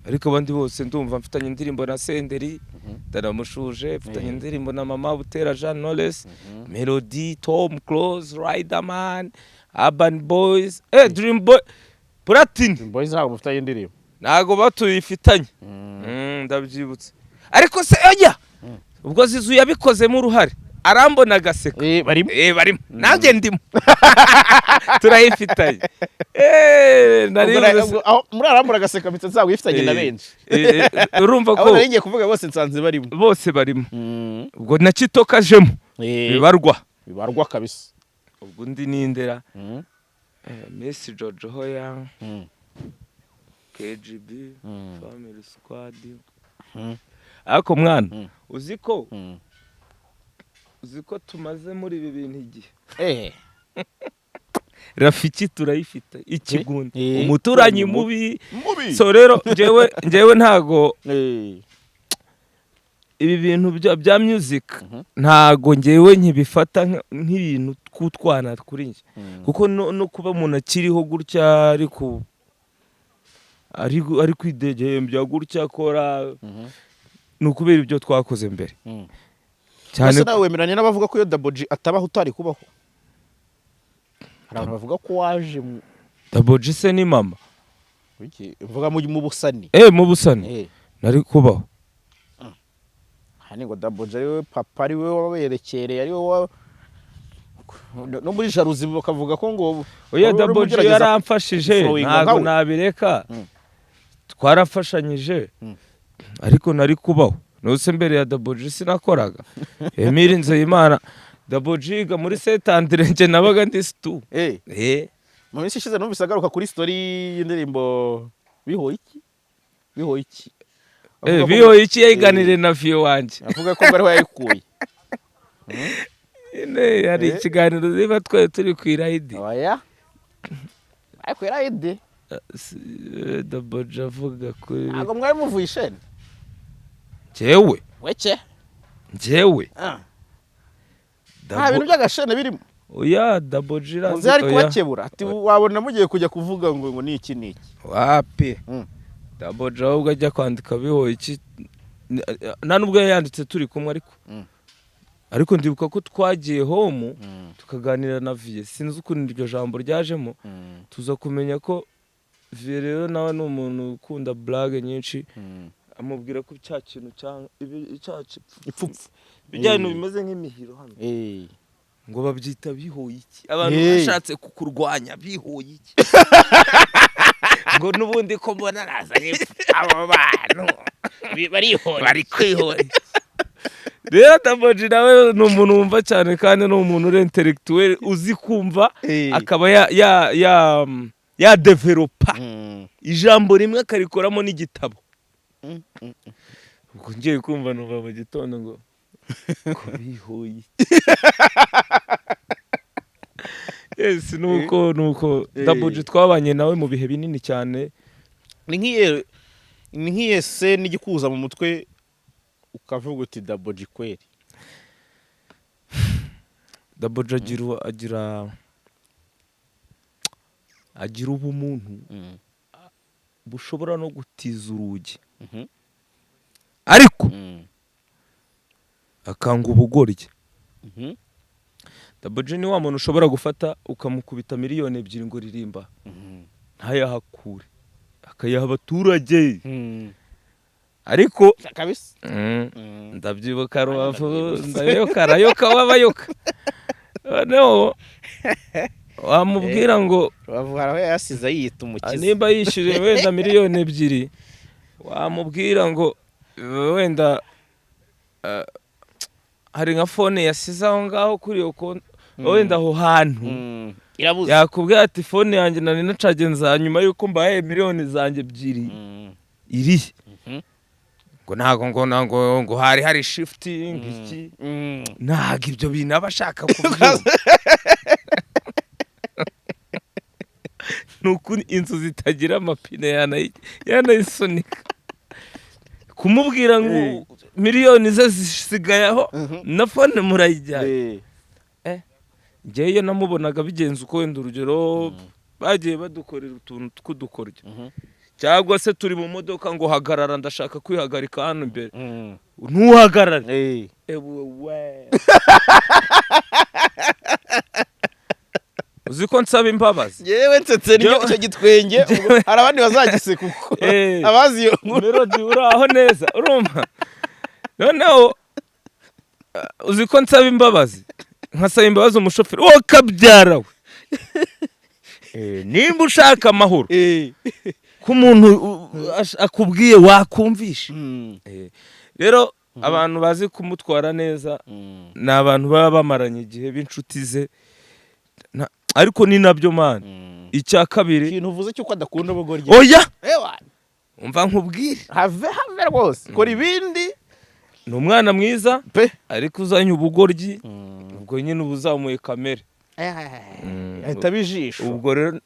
Ariko abandi bose ndumva mfitanye indirimbo na Senderi, ndanamushuje. Mfitanye indirimbo na Mama Butera Jean Knowless, Melody, Tom Close, Riderman, Urban Boys, Dream Boy, Platini. Dream Boys ntabwo mufitanye indirimbo. Ntago batuyifitanye. Ndabyibutse. Ariko se oya, ubwo Zizu yabikozemo uruhare, arambona agaseka. Barimo. Barimo, nanjye ndimo, turayifitanye. Nari Ubwo aho muri arambura agaseka mpita nsanzwe ifitanye na benshi. Urumva Abo ko nari ngiye kuvuga bose nsanze barimo. Bose barimo. Ubwo na Kitoko ajemo. Bibarwa. Bibarwa kabisa. Ubwo undi nindera. Miss Jojo Hoya, KGB, Family Squad. Ariko mwana, uzi ko tumaze muri ibi bintu igihe. Rafiki turayifite, ikigunda, umuturanyi mubi. Mubi. So rero njyewe ntago ibi bintu bya music, ntago njyewe nkibifata nk'ibintu tw'utwana kuri njye, kuko no kuba umuntu akiriho gutya, ari kwidegembya gutya akora, ni ukubera ibyo twakoze mbere cyane. Ese nawe wemeranya n'abavuga ko iyo Double G atabaho utari kubaho? Hari abantu bavuga ko waje mu Double G se ni mama? Wiki, mvuga mu busani. Mu busani. Nari kubaho? Hani ngo Double G ari we papa, ari we waberekereye, ari we wa no muri jalousie, bakavuga ko ngo Oya. wari urimo Double G ugerageza yaramfashije. flowinga Ntabwo nkawe. nabireka. Twarafashanyije. Ariko nari kubaho nuse mbere ya Double G sinakoraga? Emile Nzeyimana, Double G yiga muri Saint Andre, njye nabaga ndi stu. Mu minsi ishize numvise agaruka kuri story y'indirimbo bihoye iki, bihoye iki. Avuga ko- Bihoye iki, yayiganiriye na Fiyo wanjye. Avuga ko ngo ariho yayikuye. Nyine hari ikiganiro, niba twari turi ku irayidi. Oya, ariko yarayide. Double G avuga kuri Ntabwo mwari muvuye isheni? Njyewe? Weke. Njyewe? Ah. Nta bintu by'agashene birimo? Oya, Double G Munzi yari oya. kubakebura ati wabona mugiye kujya kuvuga ngo ni iki n'iki. Wapi. Double G ahubwo ajya kwandika bihoye iki, nta nubwo yayanditse turi kumwe, ariko ariko ndibuka ko twagiye home tukaganira na Viye, sinzi ukuntu iryo jambo ryajemo, tuza kumenya ko Viye rero nawe ni umuntu ukunda blague nyinshi, amubwira ko cya kintu cya cya ipfupfu, bijya bintu bimeze nk'imihiro hano, ngo babyita bihoye iki, abantu bashatse kukurwanya bihoye iki, ngo n'ubundi ko mbona nazanye abo bantu barihora. Bari kwihora. Rero Double G nawe ni umuntu wumva cyane, kandi ni umuntu uri intellectuel, uzi kumva, akaba ya developa ijambo rimwe akarikoramo n'igitabo. Ubwo ngiye kumva numva mu gitondo ngo bihoye iki. Yes, nuko Double G twabanye nawe mu bihe binini cyane. Ni nk'iye se n'igikuza mu mutwe ukavuga uti Double G kweri? Double G agira ubumuntu bushobora no gutiza urugi, ariko akanga ubugoryi. Double G ni wa muntu ushobora gufata ukamukubita 2 miliyoni ngo ririmba, ntayahakure, akayaha abaturage, ariko Kabisa. Ndabyibuka Rubavu, ndayoka arayoka w'abayoka, noneho wamubwira ngo Rubavu hari aho yasize yiyita umukiza. Nimba yishyuriye wenda 2 miliyoni, wamubwira ngo wenda hari nka phone yasize aho ngaho kuri iyo konti, wenda aho hantu Irabuze. yakubwira ati phone yanjye nari nacagenza nyuma y'uko mbahaye 2 miliyoni zanjye iri, ngo ntago ngo hari hari shifting iki. Ntago ibyo bintu aba ashaka kubyumva. Ni ukuri inzu zitagira amapine yanayisunika, kumubwira ngo miliyoni ze zisigaye aho na phone murayijyanye. Njyewe iyo namubonaga bigenze uko, wenda urugero bagiye badukorera utuntu tw'udukoryo, cyangwa se turi mu modoka ngo hagarara, ndashaka kwihagarika hano imbere, ntuhagarare. Ewe we, uzi ko nsaba imbabazi? Yewe, nsetse nicyo icyo gitwenge ubwo hari abandi bazagiseka uko abazi iyo nkuru. Melody, uraho neza? Urumva noneho uzi ko nsaba imbabazi, nkasaba imbabazi umushoferi wowe kabyara we. Nimba ushaka amahoro, ko umuntu akubwiye wakumvisha. Rero abantu bazi kumutwara neza ni abantu baba bamaranye igihe b'inshuti ze. Ariko ni nabyo, man. Icya kabiri, Ikintu uvuze cy'uko adakunda ubugoryi. Oya. Ewa. Umva nkubwire. Have, have rwose, kora ibindi. Ni umwana mwiza pe. Ariko uzanye ubugoryi, ubwo nyine uba uzamuye kamere. Ahita aba ijisho. Ubwo rero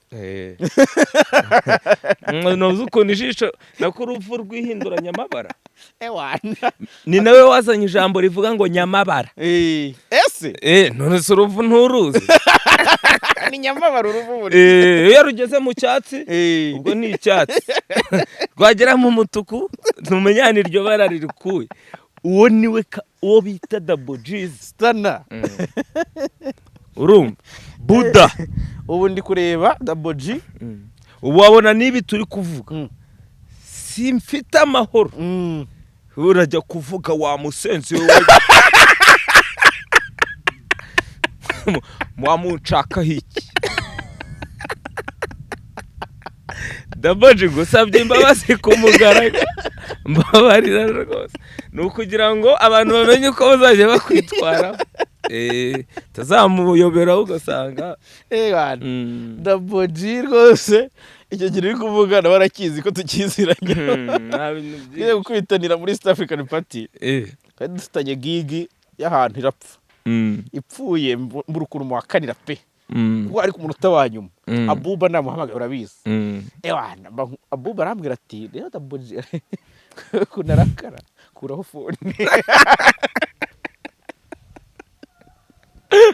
ntuzi ukuntu ijisho nako urupfu rwihindura nyamabara. Ewa. Ni nawe wazanye ijambo rivuga ngo nyamabara. Ese? None se urupfu nturuzi? Ni nyamabara uruvu buri. Iyo rugeze mu cyatsi, ubwo ni icyatsi, rwagera mu mutuku, ntumenya ni iryo bara ririkuye. Uwo niwe uwo bita Double G's. Stana. Urumva Buda. Ubu ndi kureba Double G. Ubu wabona n'ibi turi kuvuga, simfite amahoro. Urajya kuvuga wa musenzi we, wamunshakaho iki? Double G, gusabye imbabazi ku mugaragaro, mbabarira rwose. Ni ukugira ngo abantu bamenye uko bazajya bakwitwara, tazamuyobera ugasanga Ewana. Double G rwose, icyo kintu uri kuvuga nawe arakizi ko tukiziranye. Nta bintu Twize byinshi. Gukubitanira muri East African Party, twari dufitanye gig y'ahantu irapfa. Ipfuye mbura ukuntu muhakanira pe, kuko ari ku munota wa nyuma. Abuba namuhamagaye, urabizi. Ewana, Abuba arambwira ati: "Rero Double G ukuntu arakara, kuraho phone."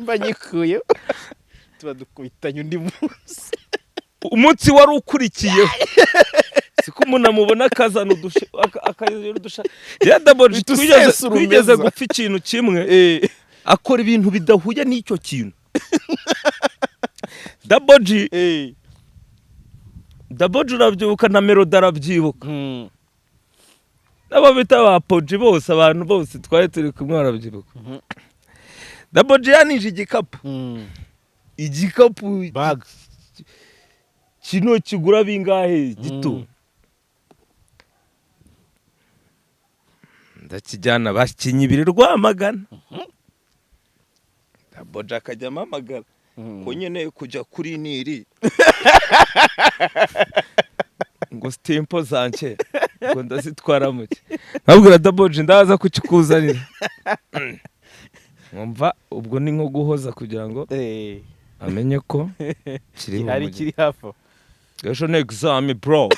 Mba nyikuyeho, tuba dukubitanye undi munsi. Umunsi wari ukurikiyeho, siko umuntu amubona akazana akazana udusha ya Double G. Uhita usesa Twigeze urumeza. gupfa ikintu kimwe, akora ibintu bidahuye n'icyo kintu. Double G, Double G urabyibuka, na Melody arabyibuka, n'abo bita ba Poji bose, abantu bose twari turi kumwe barabyibuka. Double G yanije igikapu, igikapu Bag. kino kigura bingahe gito. Ndakijyana, bakinyibira Rwamagana. Double G akajya ampamagara ko nkeneye kujya kuri niri ngo sitempo zanjye ngo ndazitwara muke, nkabwira Double G ndaza kukikuzanira. Nkumva ubwo ni nko guhoza kugira ngo amenye ko kiri Gihari. bumugere. Kiri hafi aho. Ejo ni exam, bro.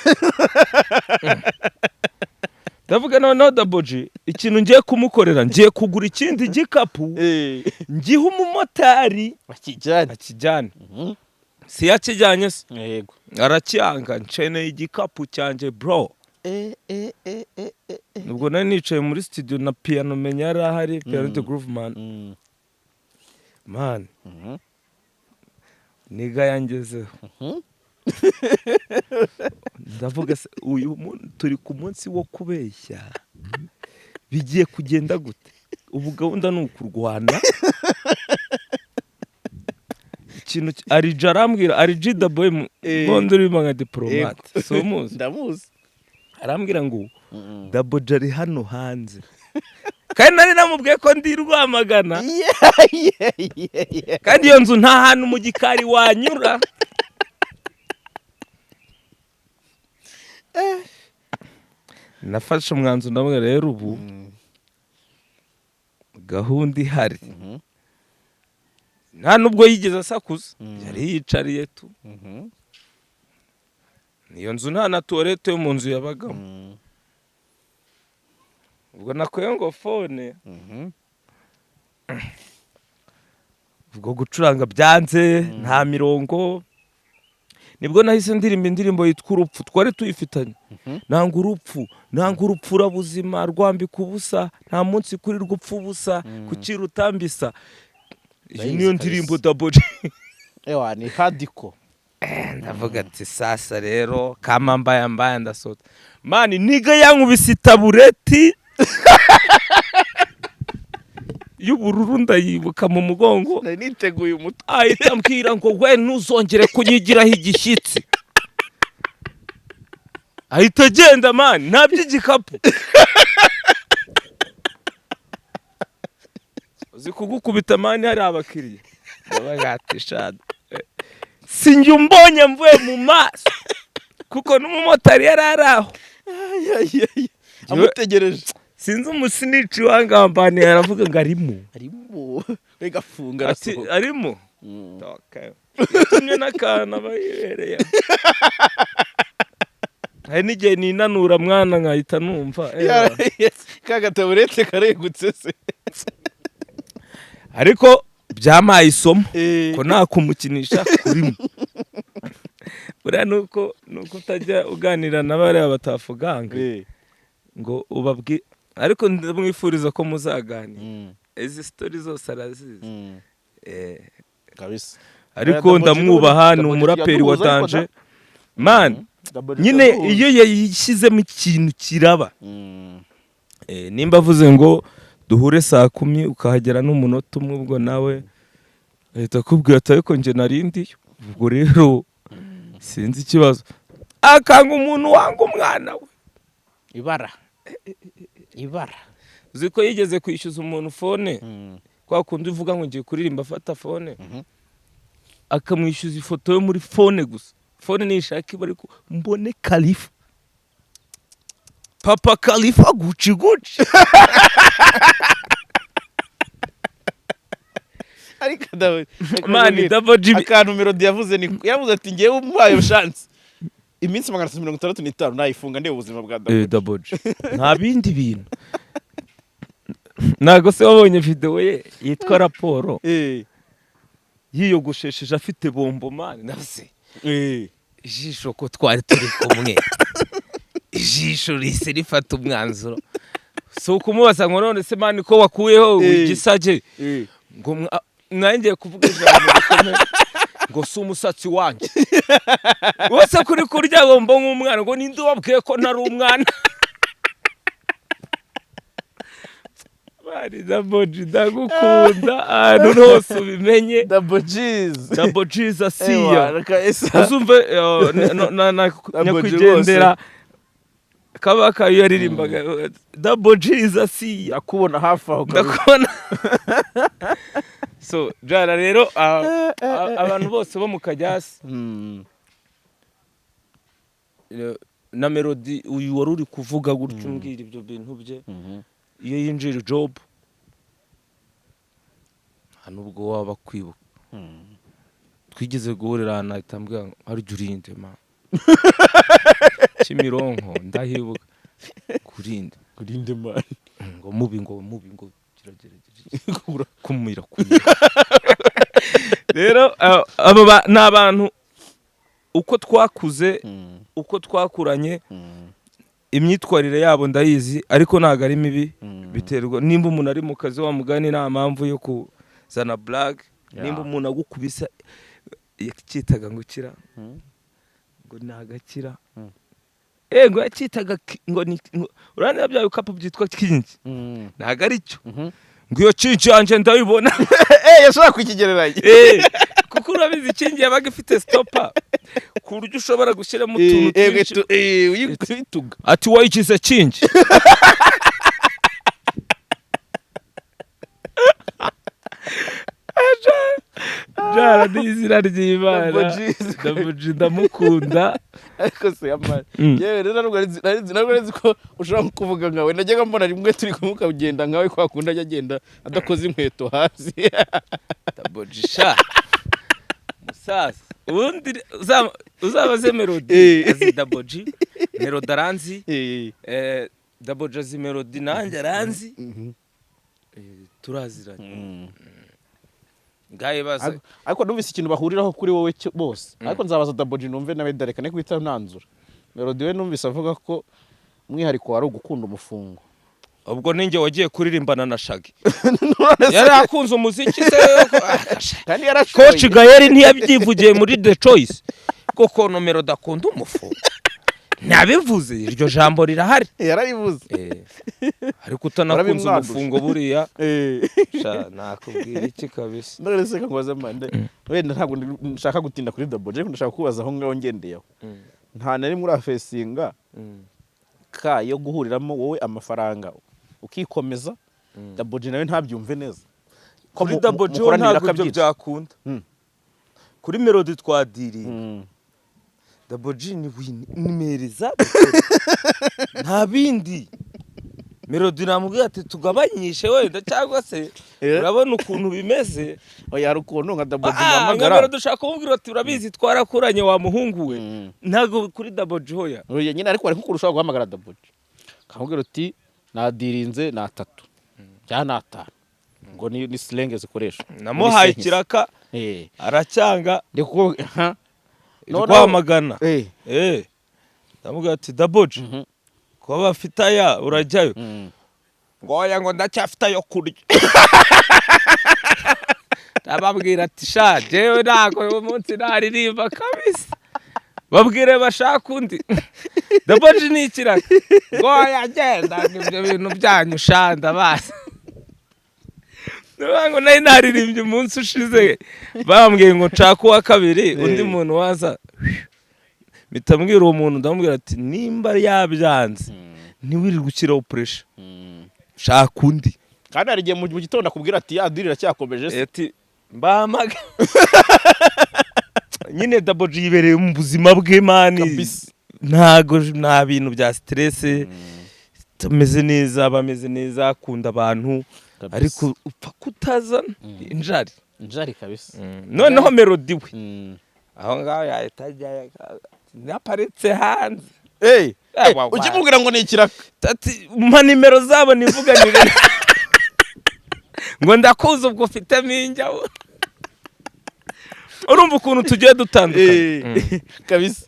Ndavuga noneho Double G ikintu ngiye kumukorera, ngiye kugura ikindi gikapu ngihe umumotari Bakijyane. akijyane. Si yakijyanye se? Yego. Aracyanga, nceneye igikapu cyanjye, bro. Ubwo nari nicaye muri studio na piano, menya yari ahari, Piano the Groove Man. Man, nigga yangezeho. Ndavuga se uyu turi ku munsi wo kubeshya, bigiye kugenda gute? Ubu gahunda ni ukurwana. Ikintu Ariji arambwira, Ariji the boy, ngondo urimo nka diplomate, si umuzi? Ndamuzi. Arambwira ngo Double G ari hano hanze, kandi nari namubwiye ko ndi Rwamagana, kandi iyo nzu nta hantu mu gikari wanyura. Nafashe umwanzuro, ndamubwira rero ubu gahunda ihari, nta nubwo yigeze asakuza, yari yiyicariye tu. Iyo nzu nta na toilette yo mu nzu yabagamo. Ubwo nakuye ngo phone, ubwo gucuranga byanze, nta mirongo. Nibwo nahise ndirimba indirimbo yitwa Urupfu, twari tuyifitanye. Nanga urupfu, nanga urupfu urabuzima rwambika ubusa, nta munsi kuri rwupfa ubusa, kuki rutambisa. Iyi Ndayizi niyo kabisa. ndirimbo Double G. Ewa, ni hadiko. Ndavuga ati sasa rero kama mbaya mbaya, ndasohoka. Man, nigga yankubise itabureti y'ubururu, ndayibuka, mu mugongo. Nari niteguye umutwe. Ahita ambwira ngo we ntuzongere kunyigiraho igishyitsi. Ahita agenda, man, nta by'igikapu. Uzi kugukubita, man, hari abakiriya. Ndabaga ati shada. Sinjye umbonye mvuye mu maso, kuko n'umumotari yari ari aho amutegereje. Sinzi umusnitch wangambaniye, aravuga ngo arimo. Arimo, reka afunga. Ati Arasohoka. Arimo. Okay. Yatumye n'akantu aba yibereye. Hari n'igihe ninanura mwana nkahita numva Ka gataburete karegutse se. Ariko byampaye isomo ko nta kumukinisha kurimo. Buriya nuko utajya uganira na bariya batafuganga ngo ubabwi, ariko ndamwifuriza ko muzaganira. Izi story zose arazizi. Kabisa. Ariko Double G ndamwubaha, ni Double G umuraperi wa yaduhuza ariko. Danger man. Double G Nyine yaduhuza. iyo yayishyizemo ikintu kiraba. Nimba avuze ngo duhure saa 10, ukahagera n'umunota umwe, ubwo nawe ahita akubwira ati: "Ariko njye narindiyo." Ubwo rero sinzi ikibazo, akanga umuntu wanga umwana we. Ibara ibara. Uzi ko yigeze kwishyuza umuntu phone, kwa kundi uvuga ngo ngiye kuririmba, afata phone, akamwishyuza ifoto yo muri phone gusa. Phone nishaka iba, ariko mbone Kalifa, papa Kalifa, guci guci. Ariko Dawe, Man, Double G. Akantu Melody yavuze, ni yavuze ati: "Ngewe umuhaye chance iminsi 365 nayifunga ndeba ubuzima bwa Double." Double G nta bindi bintu. Ntabwo se wabonye video ye yitwa Raporo, yiyogoshesheje afite bombo? Man, nase ijisho ko twari turi kumwe, ijisho rihise rifata umwanzuro. Si ukumubaza ngo: "None se man, ko wakuyeho igisage?" Ngo nanjye kuvuga ijambo rikomeye ngo si umusatsi wanjye wose kuri kurya bombo nk'umwana, ngo ninde wabwiye ko ntari umwana? Bari Double G, ndagukunda ahantu hose ubimenye. Double G's. Double G's asiya. Ewa, kabisa. Uzumve Double G. nyakwigendera Kabaka iyo yaririmbaga Double G's asiya. Akubona hafi aho kabisa. Ndakubona. So jara rero, abantu bose bo mu Kajyasi na Melody uyu wari uri kuvuga gutyo, umbwira ibyo bintu bye, iyo yinjira job nta nubwo waba kwibuka. Twigeze guhurira ahantu, ahita ambwira ngo: "Harya urinde ma Kimironko?" Ndahibuka kurinde. Kurinde man. Ngo mubi, ngo mubi, ngo kiragerageza kumira kumira. Rero abo ni abantu uko twakuze, uko twakuranye, imyitwarire yabo ndayizi, ariko ntabwo ari mibi. Biterwa nimba umuntu ari mu kazi, wa mugani, nta mpamvu yo kuzana blague. Nimba umuntu agukubisa, yacyitaga ngo kira, ngo ni agakira. Ngo yacyitaga ngo ni urabona bya bikapu byitwa kingi, ntabwo ari cyo, ngo iyo kingi yanjye ndayibona. Yashobora kukigereranya. Kuko urabizi kingi yabaga ifite stopper ku buryo ushobora gushyiramo utuntu twinshi. Uyituga. Ati: "Wayigize kingi." Jara ni izina ry'Imana. Double G. Double G ndamukunda. Ariko se amara, yewe rero ntabwo nari nzi ko ushobora kuvuga nkawe. Najyaga mbona rimwe turi kumwe ukagenda nkawe, kwa kundi ajya agenda adakoze inkweto hasi. Double G sha musaza, ubundi uzabaze Melody. Azi Double G, Melody aranzi. Double G azi Melody, nanjye aranzi. Turaziranye. Ngahe baza. Ariko numvise ikintu bahuriraho kuri wowe bose, ariko nzabaza Double G numve nawe, dareka ne guhita nanzura. Melody we numvise avuga ko umwihariko wari ugukunda umufungo. Ubwo ninjye wagiye kuririmbana na Shaggy, yari akunze umuziki se? Kandi yarashoye. Coach Gael ntiyabyivugiye muri The Choice kuko nomero dakunda umufu? Ntabivuze, iryo jambo rirahari. Yararivuze. Ariko utanakunze Warabimwanduje. umufungo buriya, sha nakubwira iki kabisa. None se nkubaze mande, wenda ntabwo nshaka gutinda kuri Double G, ariko ndashaka kubaza aho ngaho ngendeyeho, nta na rimwe urafacinga ka yo guhuriramo wowe amafaranga ukikomeza, Double G nawe ntabyumve neza? Ko Kuri Double G ho mukoranira ntabwo ibyo akabyica. byakunda. Kuri Melody twadiriye. Double G ni winimereza, nta bindi. Melody namubwiye ati tugabanyishe wenda, cyangwa se urabona ukuntu bimeze. Oya, hari ukuntu nka Double G Ah, nka muhamagara. Melody ushaka kumubwira ati urabizi twarakuranye wa muhungu we. Ntabwo kuri Double G, hoya. Oya nyine, ariko hari nk'ukuntu ushobora guhamagara Double G ukamubwira uti nadirinze ni atatu cyangwa ni atanu, ngo ni slang zikoreshwa. Namuhaye Ni sentensi. ikiraka aracyanga. Ndi ha. Noneho- Rwamagana. Ndamubwira ati Double G, kuba bafite aya urajyayo? Ngo oya, ngo ndacyafite ayo kurya. Ndababwira ati sha, jewe ntabwo uyu munsi naririmba kabisa, babwire bashaka undi. Double G ni ikiraka. Ngo oya, genda, ngo ibyo bintu byanyu sha ndabazi. Ndavuga ngo nari naririmbye umunsi ushize, bambwiye ngo nshake uwa kabiri, undi muntu waza. Mpita mbwira uwo muntu, ndamubwira ati nimba yabyanze ntiwirirwe ushyiraho pressure, shaka undi. Kandi hari igihe mu gitondo akubwira ati ya deal iracyakomeje se? Ati mbamaga nyine. Double G yibereye mu buzima bwe, man. Kabisa. Ntago nta bintu bya stress, tumeze neza, bameze neza, akunda abantu. Kabisa. Ariko upfa kutazana injari. Njari kabisa. Noneho Melody we, aho ngaho yahita ajyayo, naparitse hanze. Wa, wa. Ukimubwira ngo ni ikiraka. Ati mpa nimero zabo nivuganire, ngo ndakuzi ubwo ufitemo injyawo. Urumva ukuntu tugiye dutandukanye. Kabisa.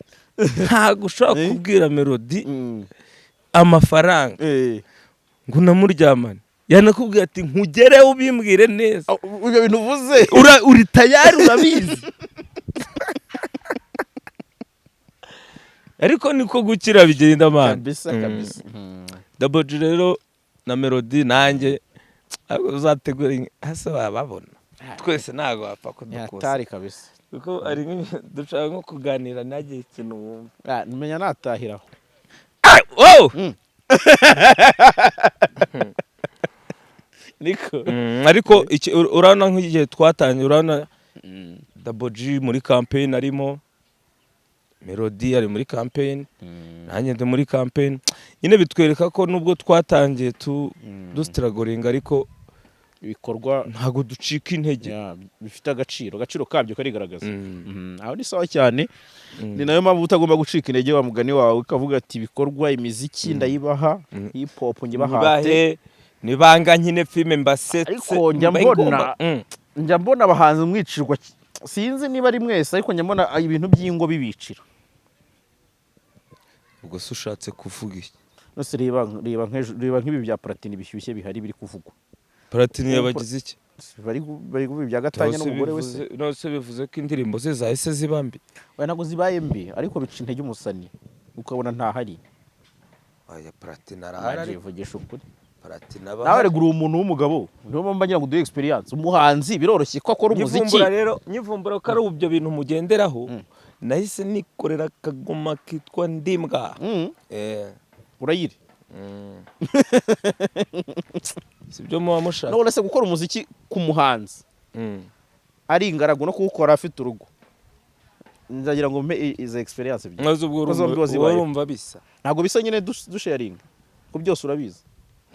Ntabwo ushobora kubwira Melody amafaranga ngo unamuryamane, yanakubwira ati nkugereho ubimbwire neza. Oh, ibyo bintu uvuze. Uri tayari, urabizi, ariko niko gukira bigenda, man. Kabisa. Kabisa. Double G rero na Melody nanjye ariko uzategura hasi wababona twese, ntabwo wapfa kudukosa. Yatari kabisa. Kuko ari dushaka nko kuganira ntagire ikintu wumva. Ah, menya natahiraho. Ah, oh! Niko. Ariko urabona nk'igihe twatangiye, urabona Double G muri campaign arimo, Melody ari muri campaign, nanjye ndi muri campaign nyine. Bitwereka ko nubwo twatangiye tu dustrugglinga, ariko ibikorwa ntabwo ducika intege. Ya, bifite agaciro kabyo karigaragaza. Aho ni sawa cyane. Ni nayo mpamvu utagomba gucika intege wa mugani wawe, ukavuga ati ibikorwa, imiziki ndayibaha, hip hop ngibahate. Nibahe nibanga nkine filime mbasetse. Ariko njya mba mbona- Njya mbona abahanzi mwicirwa, sinzi niba ari mwese, ariko njya mbona ibintu by'ingo bibicira. Ubwo se ushatse kuvuga iki? Nose reba reba nk'ibi bya Platini bishyushye bihari biri kuvugwa. Platini yabagize iki? Bari kuvuga ibya gatanya Nose n'umugore we se. Nose bivuze ko indirimbo ze zahise ziba mbi? Oya, ntabwo zibaye mbi, ariko bica intege umusani ukabona ntahari. Oya, Platini arahari. Naje Ariko vugisha ukuri. Platini aba Nawe regura umuntu w'umugabo, niyo mpamvu ngira ngo uduhe experience. Umuhanzi biroroshye ko akora umuziki. Nyivumbura rero, nyivumbura ko ari ibyo bintu mugenderaho, nahise nikorera akagoma kitwa Ndimbwa. Urayiri. Si byo muba mushaka? None se gukora umuziki ku muhanzi ari ingaragu no kuwukora afite urugo, nzagira ngo mpe izo experience ebyiri. Maze ubwo Ko zombi wazibayeho. urumva bisa? Ntabwo bisa nyine, dusharinga ko byose urabizi.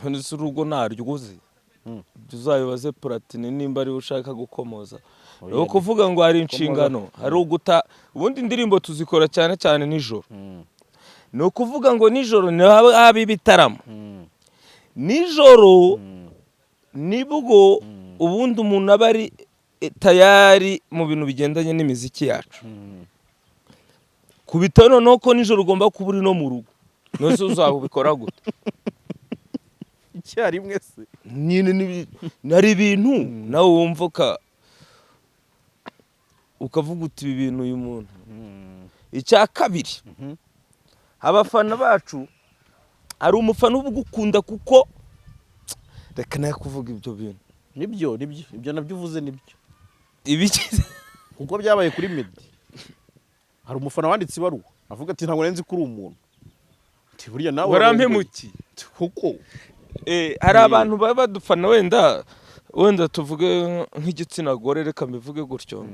None se urugo naryo uzi? Ibyo uzabibaze Platini nimba ariwe ushaka gukomoza. Oya, Ni ukuvuga ngo hari inshingano, hari uguta. Ubundi indirimbo tuzikora cyane cyane nijoro. Ni ukuvuga ngo nijoro ni haba ibitaramo, nijoro nibwo ubundi umuntu aba ari tayari mu bintu bigendanye n'imiziki yacu. Kubita noneho ko nijoro ugomba kuba uri no mu rugo, none uzabikora gute? Icyarimwe se? Nyine nari ibintu nawe wumva ukavuga uti ibi bintu uyu muntu. Icya kabiri, abafana bacu, hari umufana uba ugukunda, kuko reka nawe kuvuga ibyo bintu. Nibyo, nibyo, ibyo nabyo uvuze nibyo. Ibigize Kuko byabaye kuri Meddy, hari umufana wanditse ibaruwa avuga ati ntabwo nari nzi ko uri umuntu, ati burya nawe Warampemukiye. Ati, kuko Hari abantu baba badufana, wenda tuvuge nk'igitsina gore, reka mbivuge gutyo.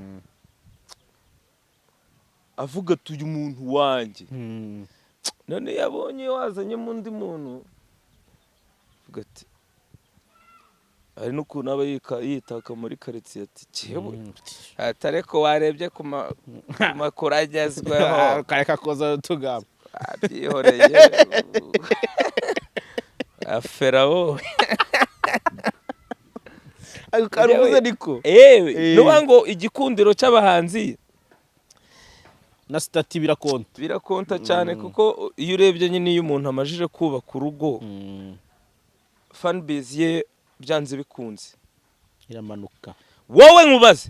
Avuga ati: "Uyu muntu wanjye." None iyo abonye wazanyemo undi muntu, avuga ati, hari n'ukuntu aba yitaka muri karitsiye ati: "Jyewe ati, ariko warebye ku makuru agezweho." Kareka koza utugambo. Abyihoreye afera wowe. Ariko karuvuze niko. Ewe, nuba ngo igikundiro cy'abahanzi na status birakonta. Birakonta cyane, kuko iyo urebye nyine, iyo umuntu amajije kubaka urugo, fan base ye byanze bikunze iramanuka. Wowe nkubaze,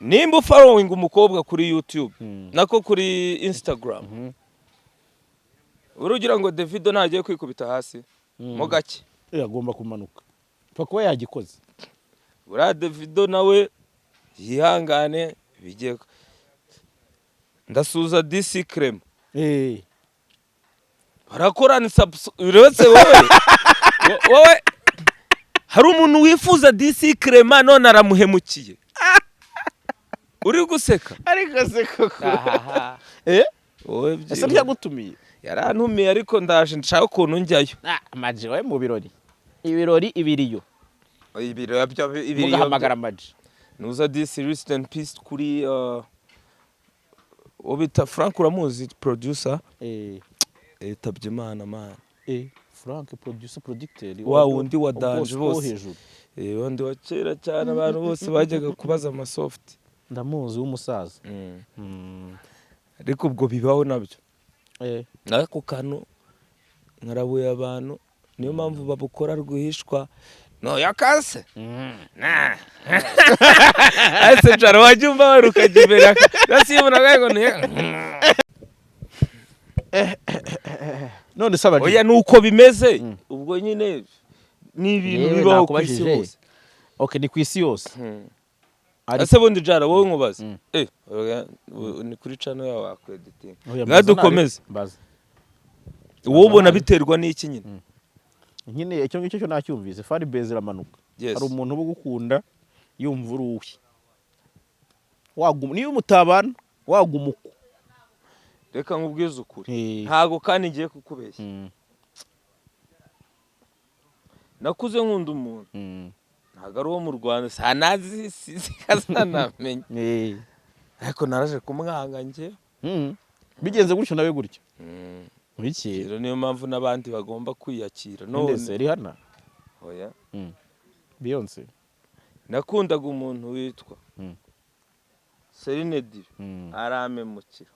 nimba ufollowing umukobwa kuri YouTube, nako kuri Instagram, urugira ngo Davido ntagiye kwikubita hasi mo gake? Agomba kumanuka, pfa kuba yagikoze. Buriya Davido nawe yihangane, bigiye. Ndasuza DC Clem, barakorana uretse wowe. Wowe hari umuntu wifuza DC Clement none aramuhemukiye, uri guseka. Ariko se koko, eh? Wowe Ese ntiyagutumiye? Yarantumiye, ariko ndaje nshaka ukuntu njyayo. Amaji we mu birori, ibirori, ibiriyo. Ibiro byo, ibiriyo. Mugahamagara amaji. Nuza DC, rest in peace kuri uwo bita Frank, uramuzi, producer? Yitabye Imana, man. Frank producer, producteur. Wa wundi wa Danje wo bose. hejuru. Wundi wa kera cyane, abantu bose bajyaga kubaza amasoft. Ndamuzi, w'umusaza. Ariko ubwo bibaho nabyo. N'ako kantu nkarabuye abantu, niyo mpamvu babukora rwihishwa. Noya kase ese jara wajya umva wari ukajya imbere gasibona ngo ni None se abaji Oya, nuko bimeze. Ubwo nyine ni ibintu Yewe, bibaho ku isi nakubajije. hose. Okay, ni ku isi yose. Ese bundi jara, wowe nkubaze. Oya, ni kuri channel yawe wakweditinga. Oya, Ngaho mbaza. dukomeze. Mbaza. Wowe ubona biterwa n'iki nyine? Nyine icyo ngicyo cyo nacyumvise, fan base iramanuka. Yes. Hari umuntu uba ugukunda yumva uri uwe, waguma niyo mutabana, waguma uko. Reka nkubwize ukuri, ntago kandi ngiye kukubeshya. Nakuze nkunda umuntu, ntabwo ari uwo mu Rwanda, sanazi sikazanamenya, ariko naraje kumwanga njye. Bigenze gutyo nawe gutyo iki? Rero niyo mpamvu n'abandi bagomba kwiyakira. None None Rihanna? Oya. Beyonce? Nakundaga umuntu witwa Celine Dion, arampemukira.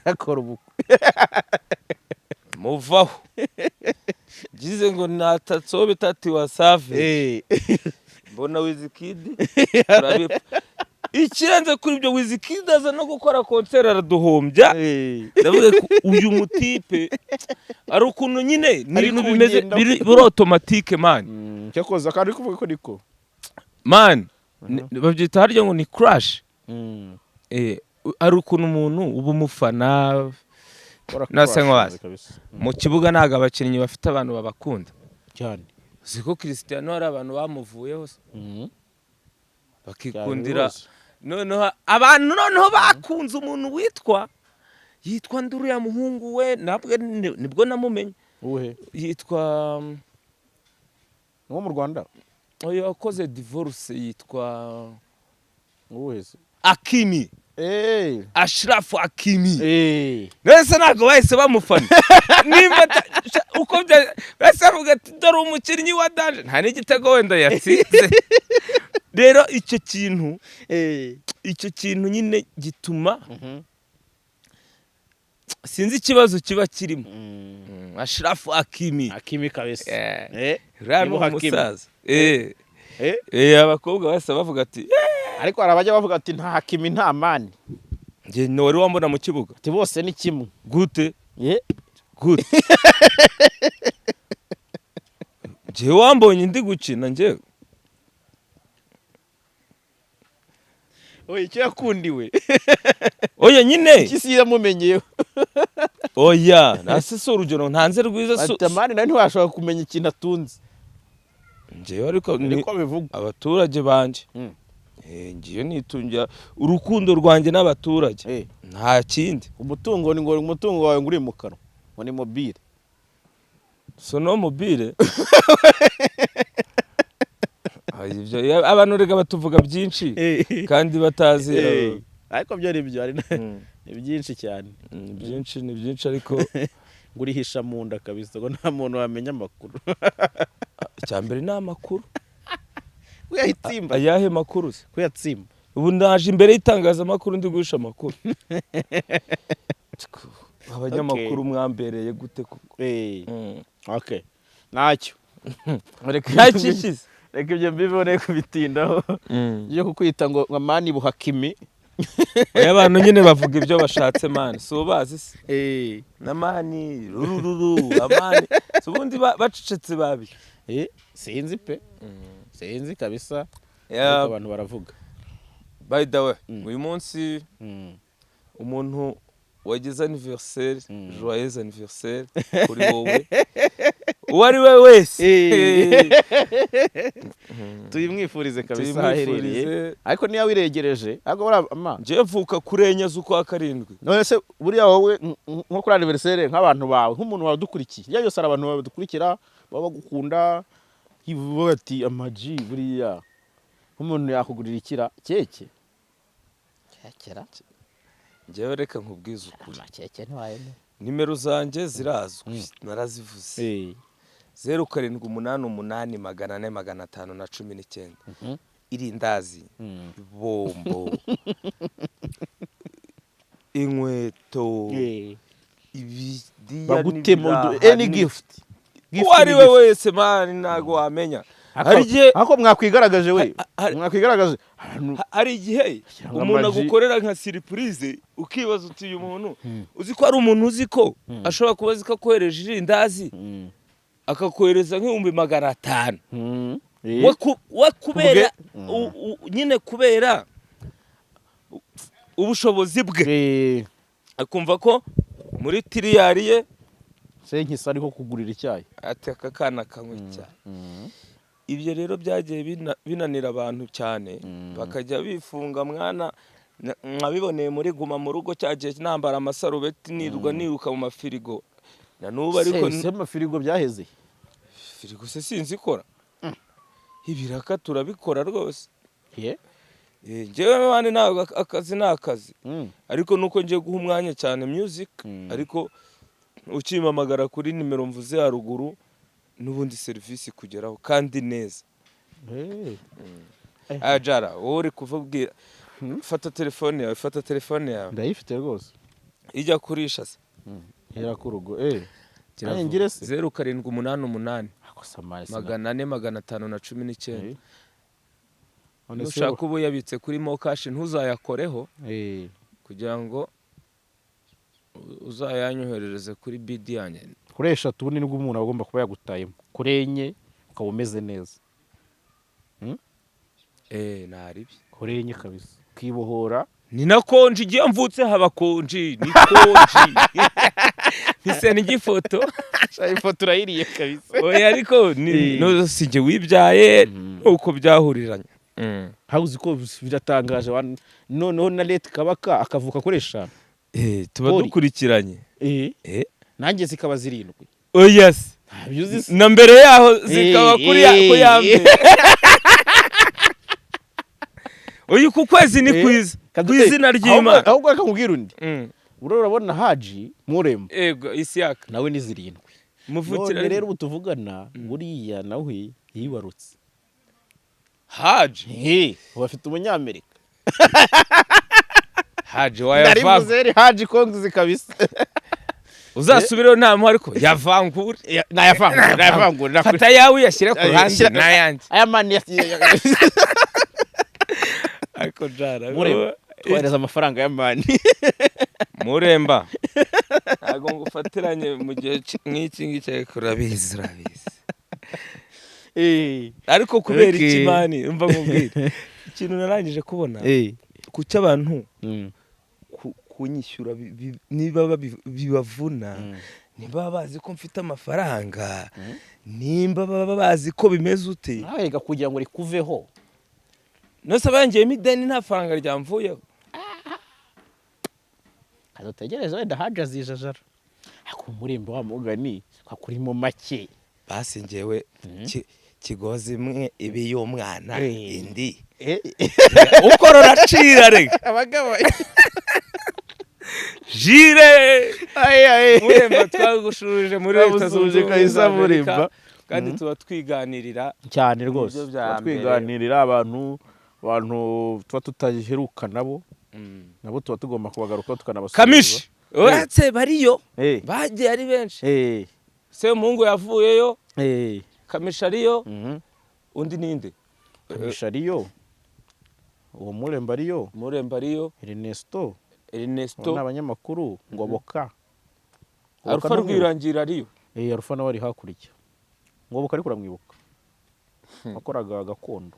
Akora ubukwe. Muvaho ngize ngo natatseho bitati wasave, mbona Wizkid turabipfa. Ikirenze kuri ibyo, Wizkid aza no gukora concert araduhombya. Ndavuga ko uyu mutipe ari ukuntu nyine ni Ari ibintu bimeze kungendaho. biri automatique, man. Cyakoze akandi kuvuga ko niko. Man, babyita harya ngo ni crush. Ari ukuntu umuntu uba umufana. Nase nkabaza. Kabisa. Mu kibuga ntabwo abakinnyi bafite abantu babakunda? Cyane. Uzi ko Cristiano hari abantu bamuvuyeho se? Bakikundira Cyane rwose. Noneho abantu noneho bakunze umuntu witwa, yitwa nduriya muhungu we, nabwo nibwo namumenye. Uwuhe? Yitwa Uwo mu Rwanda? Oya, wakoze divorce, yitwa Uwuhe se? Hakimi. Achraf Hakimi. Nese ntabwo bahise bamufana? Nimba uko bahise bavuga ati: "Dore umukinnyi wa danger," nta n'igitego wenda yatsinze. Rero icyo kintu nyine gituma, sinzi ikibazo kiba kirimo. Achraf Hakimi. Hakimi kabisa. Uriya ni Nibo Hakimi. umusaza. Abakobwa bahise bavuga ati: Ariko hari abajya bavuga ati: "Nta Hakimi, nta mani." "Njye wari wambona mu kibuga?" Ati: "Bose ni kimwe." Gute? Gute? Njyewe wambonye ndi gukina njyewe? Oya, icyo yakundiwe. Oya nyine. Iki si yamumenyeyeho? Oya, nase si urugero ntanze rwiza Ati: "Amani nawe ntiwashobora kumenya ikintu atunze." Njyewe ariko Niko bivugwa. abaturage banje. Ngiyo nitungira urukundo rwanjye n'abaturage, nta kindi. Umutungo ni ngo umutungo wawe ngo uri mu kanwa, ngo ni mobile. Sono mobile. Ay, ibyo abantu rega batuvuga byinshi kandi batazi. Ariko byo ari byo, hari ni byinshi cyane. Ni byinshi, ni byinshi, ariko ngo urihisha mu nda kabisa, ngo nta muntu wamenya amakuru. Icya mbere ni amakuru. Kuyatsimba. Ayahe makuru se? Kuyatsimba. Ubu ndaje imbere y'itangazamakuru ndi guhisha amakuru? Abanyamakuru mwambereye gute koko? Okay, ntacyo. Reka Nta kishize. Reka ibyo mbibone kubitindaho byo kukwita ngo mani buhakimi. Oya, abantu nyine bavuga ibyo bashatse, man, si ubazi se? Na mani rurururu amani si ubundi bacecetse babi. Sinzi pe, sinzi kabisa. Yeah, ariko abantu baravuga. By the way, uyu munsi umuntu wagize anniversaire, joyeux anniversaire kuri wowe, uwo ari we wese. Tuyimwifurize kabisa aho aherereye. Tuyimwifurize. Ariko niyo wiregereje, ariko buriya ama Njyewe mvuka kuri 4 z'ukwa 7. None se buriya wowe nko kuri anniversaire, nk'abantu bawe, nk'umuntu wawe udukurikiye, iyo yose hari abantu bawe badukurikira baba bagukunda, bavuga ati amaji, buriya nk'umuntu yakugurira ikira keke kekera? Njyewe reka nkubwize ukuri. Amakeke ntiwayemera. Nimero zanjye zirazwi, narazivuze: 0788 400 519. Irindazi, bombo, inkweto, ibidiya bagutema n'ibiraha any gift. Uwo ari we wese, man, ntago wamenya, hari igihe Ariko mwakwigaragaje we. Mwakwigaragaje. Hari igihe Shyiramo umuntu amaji. agukorera nka surprise, ukibaza uti uyu muntu, uzi ko ari umuntu, uzi ko ashobora kuba azi ko akohereje irindazi, akakohereza nk'500,000, we kubera nyine kubera ubushobozi bwe, akumva ko muri tiriyari ye senkisi ariho kugurira icyayi. Ati aka kana kanywa icyayi. Ibyo rero byagiye binanira abantu cyane, bakajya bifunga. Mwana, nkabiboneye muri guma mu rugo, cyagiye nambara amasarubeti, nirwa niruka mu mafirigo na n'ubu, ariko se amafirigo byaheze. Firigo se sinzi ikora ibiraka, turabikora rwose. Njyewe mwana, ntabwo akazi ni akazi, ariko nuko ngiye guha umwanya cyane music, ariko ukimpamagara kuri nimero mvuze haruguru, n'ubundi serivisi kugeraho kandi neza. Ajara, wowe uri kuvubwira, fata telefone yawe, fata telefone yawe. Ndayifite rwose. Ijya kurisha se. Hera ku rugo nanjye ngire se. 0788 Ako samari 400 519. None se Nushaka uba uyabitse kuri MoKash, ntuzayakoreho kugira ngo uzayanyoherereze kuri bidi yanjye. Kuri 3 ubundi nibwo umuntu aba agomba kuba yagutayemo, kuri 4 ukaba umeze neza. Naribi. Kuri 4 kabisa ukibohora. Ni na konji, igihe mvutse haba konji, ni konji ntise n'igifoto. Ifoto urayiriye kabisa. Oya, ariko ni no si jye wibyaye, nuko byahuriranye. Hawe uzi ko biratangaje noneho na leta kabaka akavuka kuri 5. Tuba Poli. dukurikiranye. Nanjye zikaba 7. Oya se. Ntabyo uzi se? Na mbere yaho zikaba kuri ya ku ya mbere. Uyu ku kwezi ni kwiza ku izina ry'Imana. Ahubwo reka nkubwire undi. Buriya urabona Haji Murembo? Ego, Isiyaka. Nawe ni 7. Muvukira None rero ubu tuvugana, buriya nawe yibarutse. Haji? Ubu afite umunyamerika. Haji Nari wayavanga. muzeri Haji kongizi kabisa. Uzasubireho nta muha, ariko yavangure. Nayavangura, nayavangura. Fata ayawe uyashyire ku ruhande n'ayanjye. Aya mani. Ariko jara. Muremba, twohereza amafaranga y'amani. Muremba, ntabwo ngufatiranye mu gihe nk'iki ngiki, ariko urabizi, urabizi. Ariko kubera iki, man, umva nkubwire ikintu narangije kubona: kuki abantu kunyishyura niba bibavuna, niba bazi ko mfite amafaranga, nimba baba bazi ko bimeze ute? Nawe reka kugira ngo rikuveho. Nose abangiyemo ideni, nta faranga ryamvuyeho. Kadutegereze, wenda haje azijajara, ariko umurembo wa mugani kakurimo make. Basi njyewe kigozi imwe ibi y'umwana, indi ukorora acira rega. Abagabo. Jire Ay, ay. Muremba, twagushurije muri Leta Zunze Twagusuhuje Ubumwe kabisa, za Amerika. Muremba. Kandi tuba twiganirira. Cyane rwose. Nibyo bya Tuba mbere. twiganirira abantu tuba tutaheruka nabo, nabo tuba tugomba kubagarukaho tukanabasuhuza. Kamishi uretse bariyo, bagiye ari benshi. Semuhungu yavuyeyo, Kamishi ariyo, undi ninde? Kamishi ariyo, uwo Muremba ariyo. Muremba ariyo. Ernesto. Abo Ernesto. ni abanyamakuru. Ngoboka. Ngoboka Arufa. ntumwibuka? Rwirangira ariyo. Arufa nawe ari hakurya. Ngoboka ariko uramwibuka, wakoraga gakondo.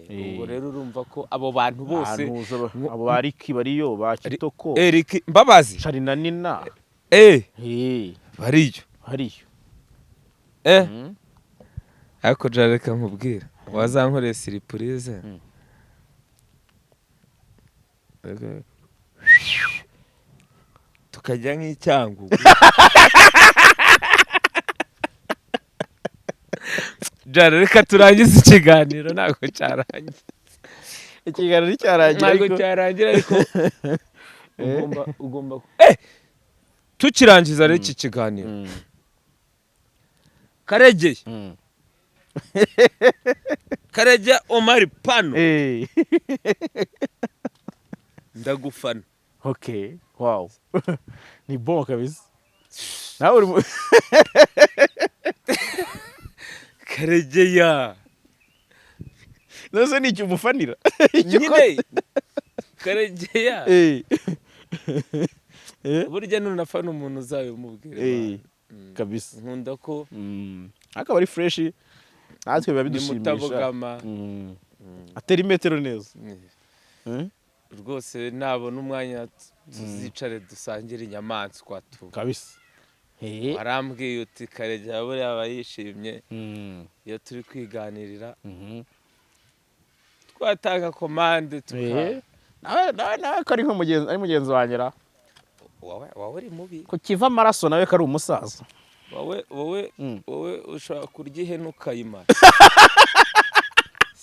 Ubwo rero urumva ko abo bantu bose Ahantu abo ba Ricky bariyo, ba Kitoko. Eric Mbabazi. Charly na Nina. Bariyo. Hariyo. Ariko jya reka nkubwire, wazankoreye surprise. Tukajya nk'icyangugu. Jara, reka turangize ikiganiro, ntabwo cyarangiye. Ikiganiro cyarangira. Ntabwo Ariko cyarangira, ariko ugomba tukirangiza rero iki kiganiro, Karegeye, Karegeya Omari Pano, ndagufana. Okay, wow, ni bon kabisa, nawe uri Karegeya. Nose ni icyo umufanira? Nyine Karegeya, burya nunafana umuntu uzabimubwire. Kabisa. Nkunda ko Ariko aba ari fresh, natwe biba ni bidushimisha. Mutabogama. Atera imetero neza. Rwose nabona umwanya tuzicare dusangire inyamaswa tu. Kabisa. Warambwiye uti Karegeya buriya aba yishimye iyo turi kwiganirira, twatanga komande tuka Nawe ko ari nk'umugenzi, ari mugenzi wanjye ra. Wowe uri mubi. Ku kiva amaraso nawe ko ari umusaza. Wowe wowe ushobora kurya ihene ukayimara,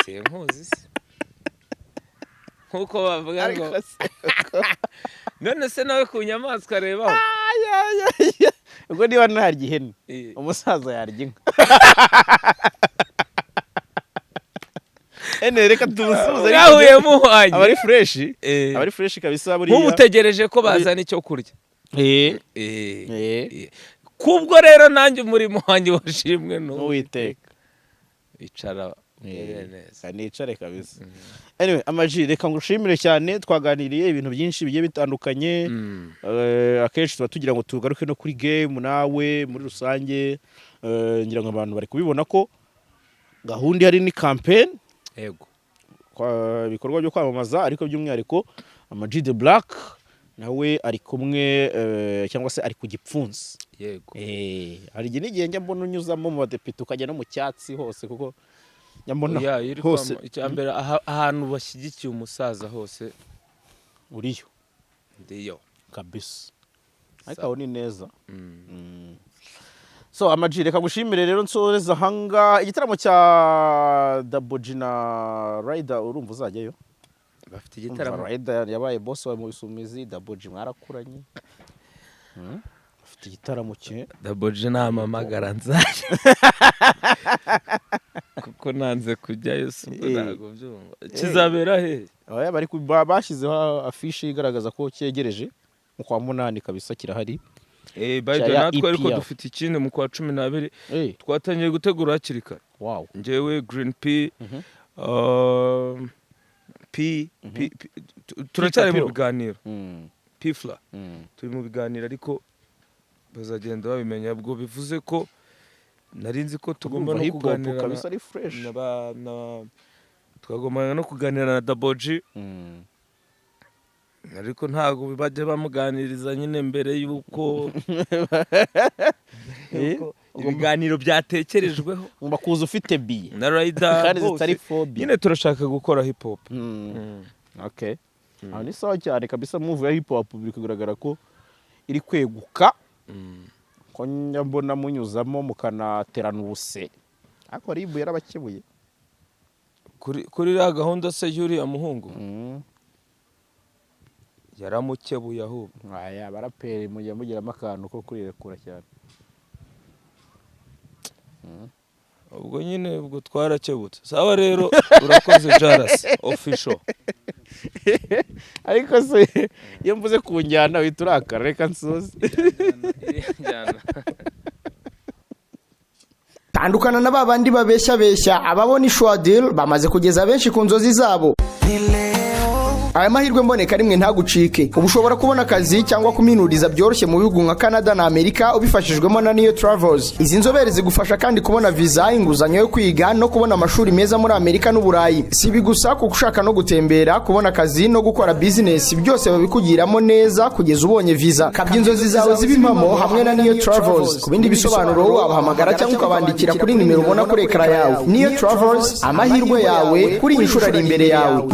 sinkuzi se nkuko bavuga ngo none se nawe ku nyamaswa rebaho. Ubwo niba ntarya ihene, umusaza yarya inka. Ene reka tumusuhuze ariko Mwahuye muhwanye. Aba ari fresh, aba ari fresh kabisa buriya. Nk'ubu utegereje ko bazana icyo kurya. Kubwo rero nanjye umurimo wanjye washimwe n'Uwiteka. Icara umere neza. Nicare kabisa. Anyway, Amaji, reka ngushimire cyane, twaganiriye ibintu byinshi bigiye bitandukanye. Akenshi tuba tugira ngo tugaruke no kuri game nawe muri rusange. Ngira ngo abantu bari kubibona ko gahunda ihari ni campaign, ibikorwa byo kwamamaza, ariko by'umwihariko Ama G The Black nawe ari kumwe, cyangwa se ari ku gipfunsi. Hari igihe n'igihe njya mbona unyuzamo mu badepite, ukajya no mu cyatsi hose, kuko njya mbona Oya, iyo uri hose. Icya mbere, ahantu bashyigikiye umusaza hose Uriyo. Ndiyo. Kabisa, ariko aho ni neza. So Ama G, reka ngushimire rero, nsoreza ahanga igitaramo cya Double G na Rider, urumva uzajyayo? Bafite Urumva igitaramo. Rider yabaye boss wawe mu Bisumizi, Double G mwarakuranye. Bafite igitaramo cye. Double G nampamagara nzajya, kuko nanze kujyayo si ubwo. Ntabwo byumva, kizabera he? Oya, bari bashyizeho afishe igaragaza ko cyegereje mu kwa munani kabisa, kirahari. By the Cya ya natwe ariko EP yabo. dufite ikindi mu kwa 12, twatangiye gutegura hakiri kare. Njyewe, Green P, P P P- turacyari mu Kapiro. biganiro. P Fla, turi mu biganiro, ariko bazagenda babimenya. Ubwo bivuze ko nari nzi ko tugomba Urumva no hip hop kuganira kabisa ari fresh. twagombaga no kuganira na Double G. Ariko ntabwo bajya bamuganiriza nyine mbere y'uko yuko ibiganiro byatekerejweho. Ugomba kuza ufite biye na Rider kandi bose. Zitari phobia. Nyine turashaka gukora hip hop. Okay, aho ni sawa cyane kabisa. Move ya hip hop biri kugaragara ko iri kweguka, ko njya mbona munyuzamo mukanaterana ubuse, ariko RIB yarabakebuye. Kuri iriya gahunda se y'uriya muhungu, yaramukebuye ahubwo. Aya baraperi mujya mugiramo akantu ko kurirekura cyane. Ubwo nyine ubwo twarakebutse. Sawa rero, urakoze Jaras Official. Ariko se iyo mvuze ku njyana uhita urakara? Reka nsoze. Tandukana na ba bandi babeshya beshya. Ababona ishwadil bamaze kugeza benshi ku nzozi zabo. Aya mahirwe mboneka rimwe, ntagucike. Ubu ushobora kubona akazi cyangwa kuminuriza byoroshye mu bihugu nka Canada na Amerika ubifashijwemo na Niyo Travels. Izi nzobere zigufasha kandi kubona viza, inguzanyo yo kwiga no kubona amashuri meza muri Amerika n'Uburayi. Si ibi gusa, kuko ushaka no gutembera, kubona akazi no gukora bizinesi, byose babikugiramo neza kugeza ubonye viza. Kabya inzozi zawe zibe impamo hamwe na Niyo Travels. Ku bindi bisobanuro wabahamagara cyangwa ukabandikira kuri nimero ubona kuri ekara yawe. Niyo Travels, amahirwe yawe kuri iyi nshuro ari imbere yawe.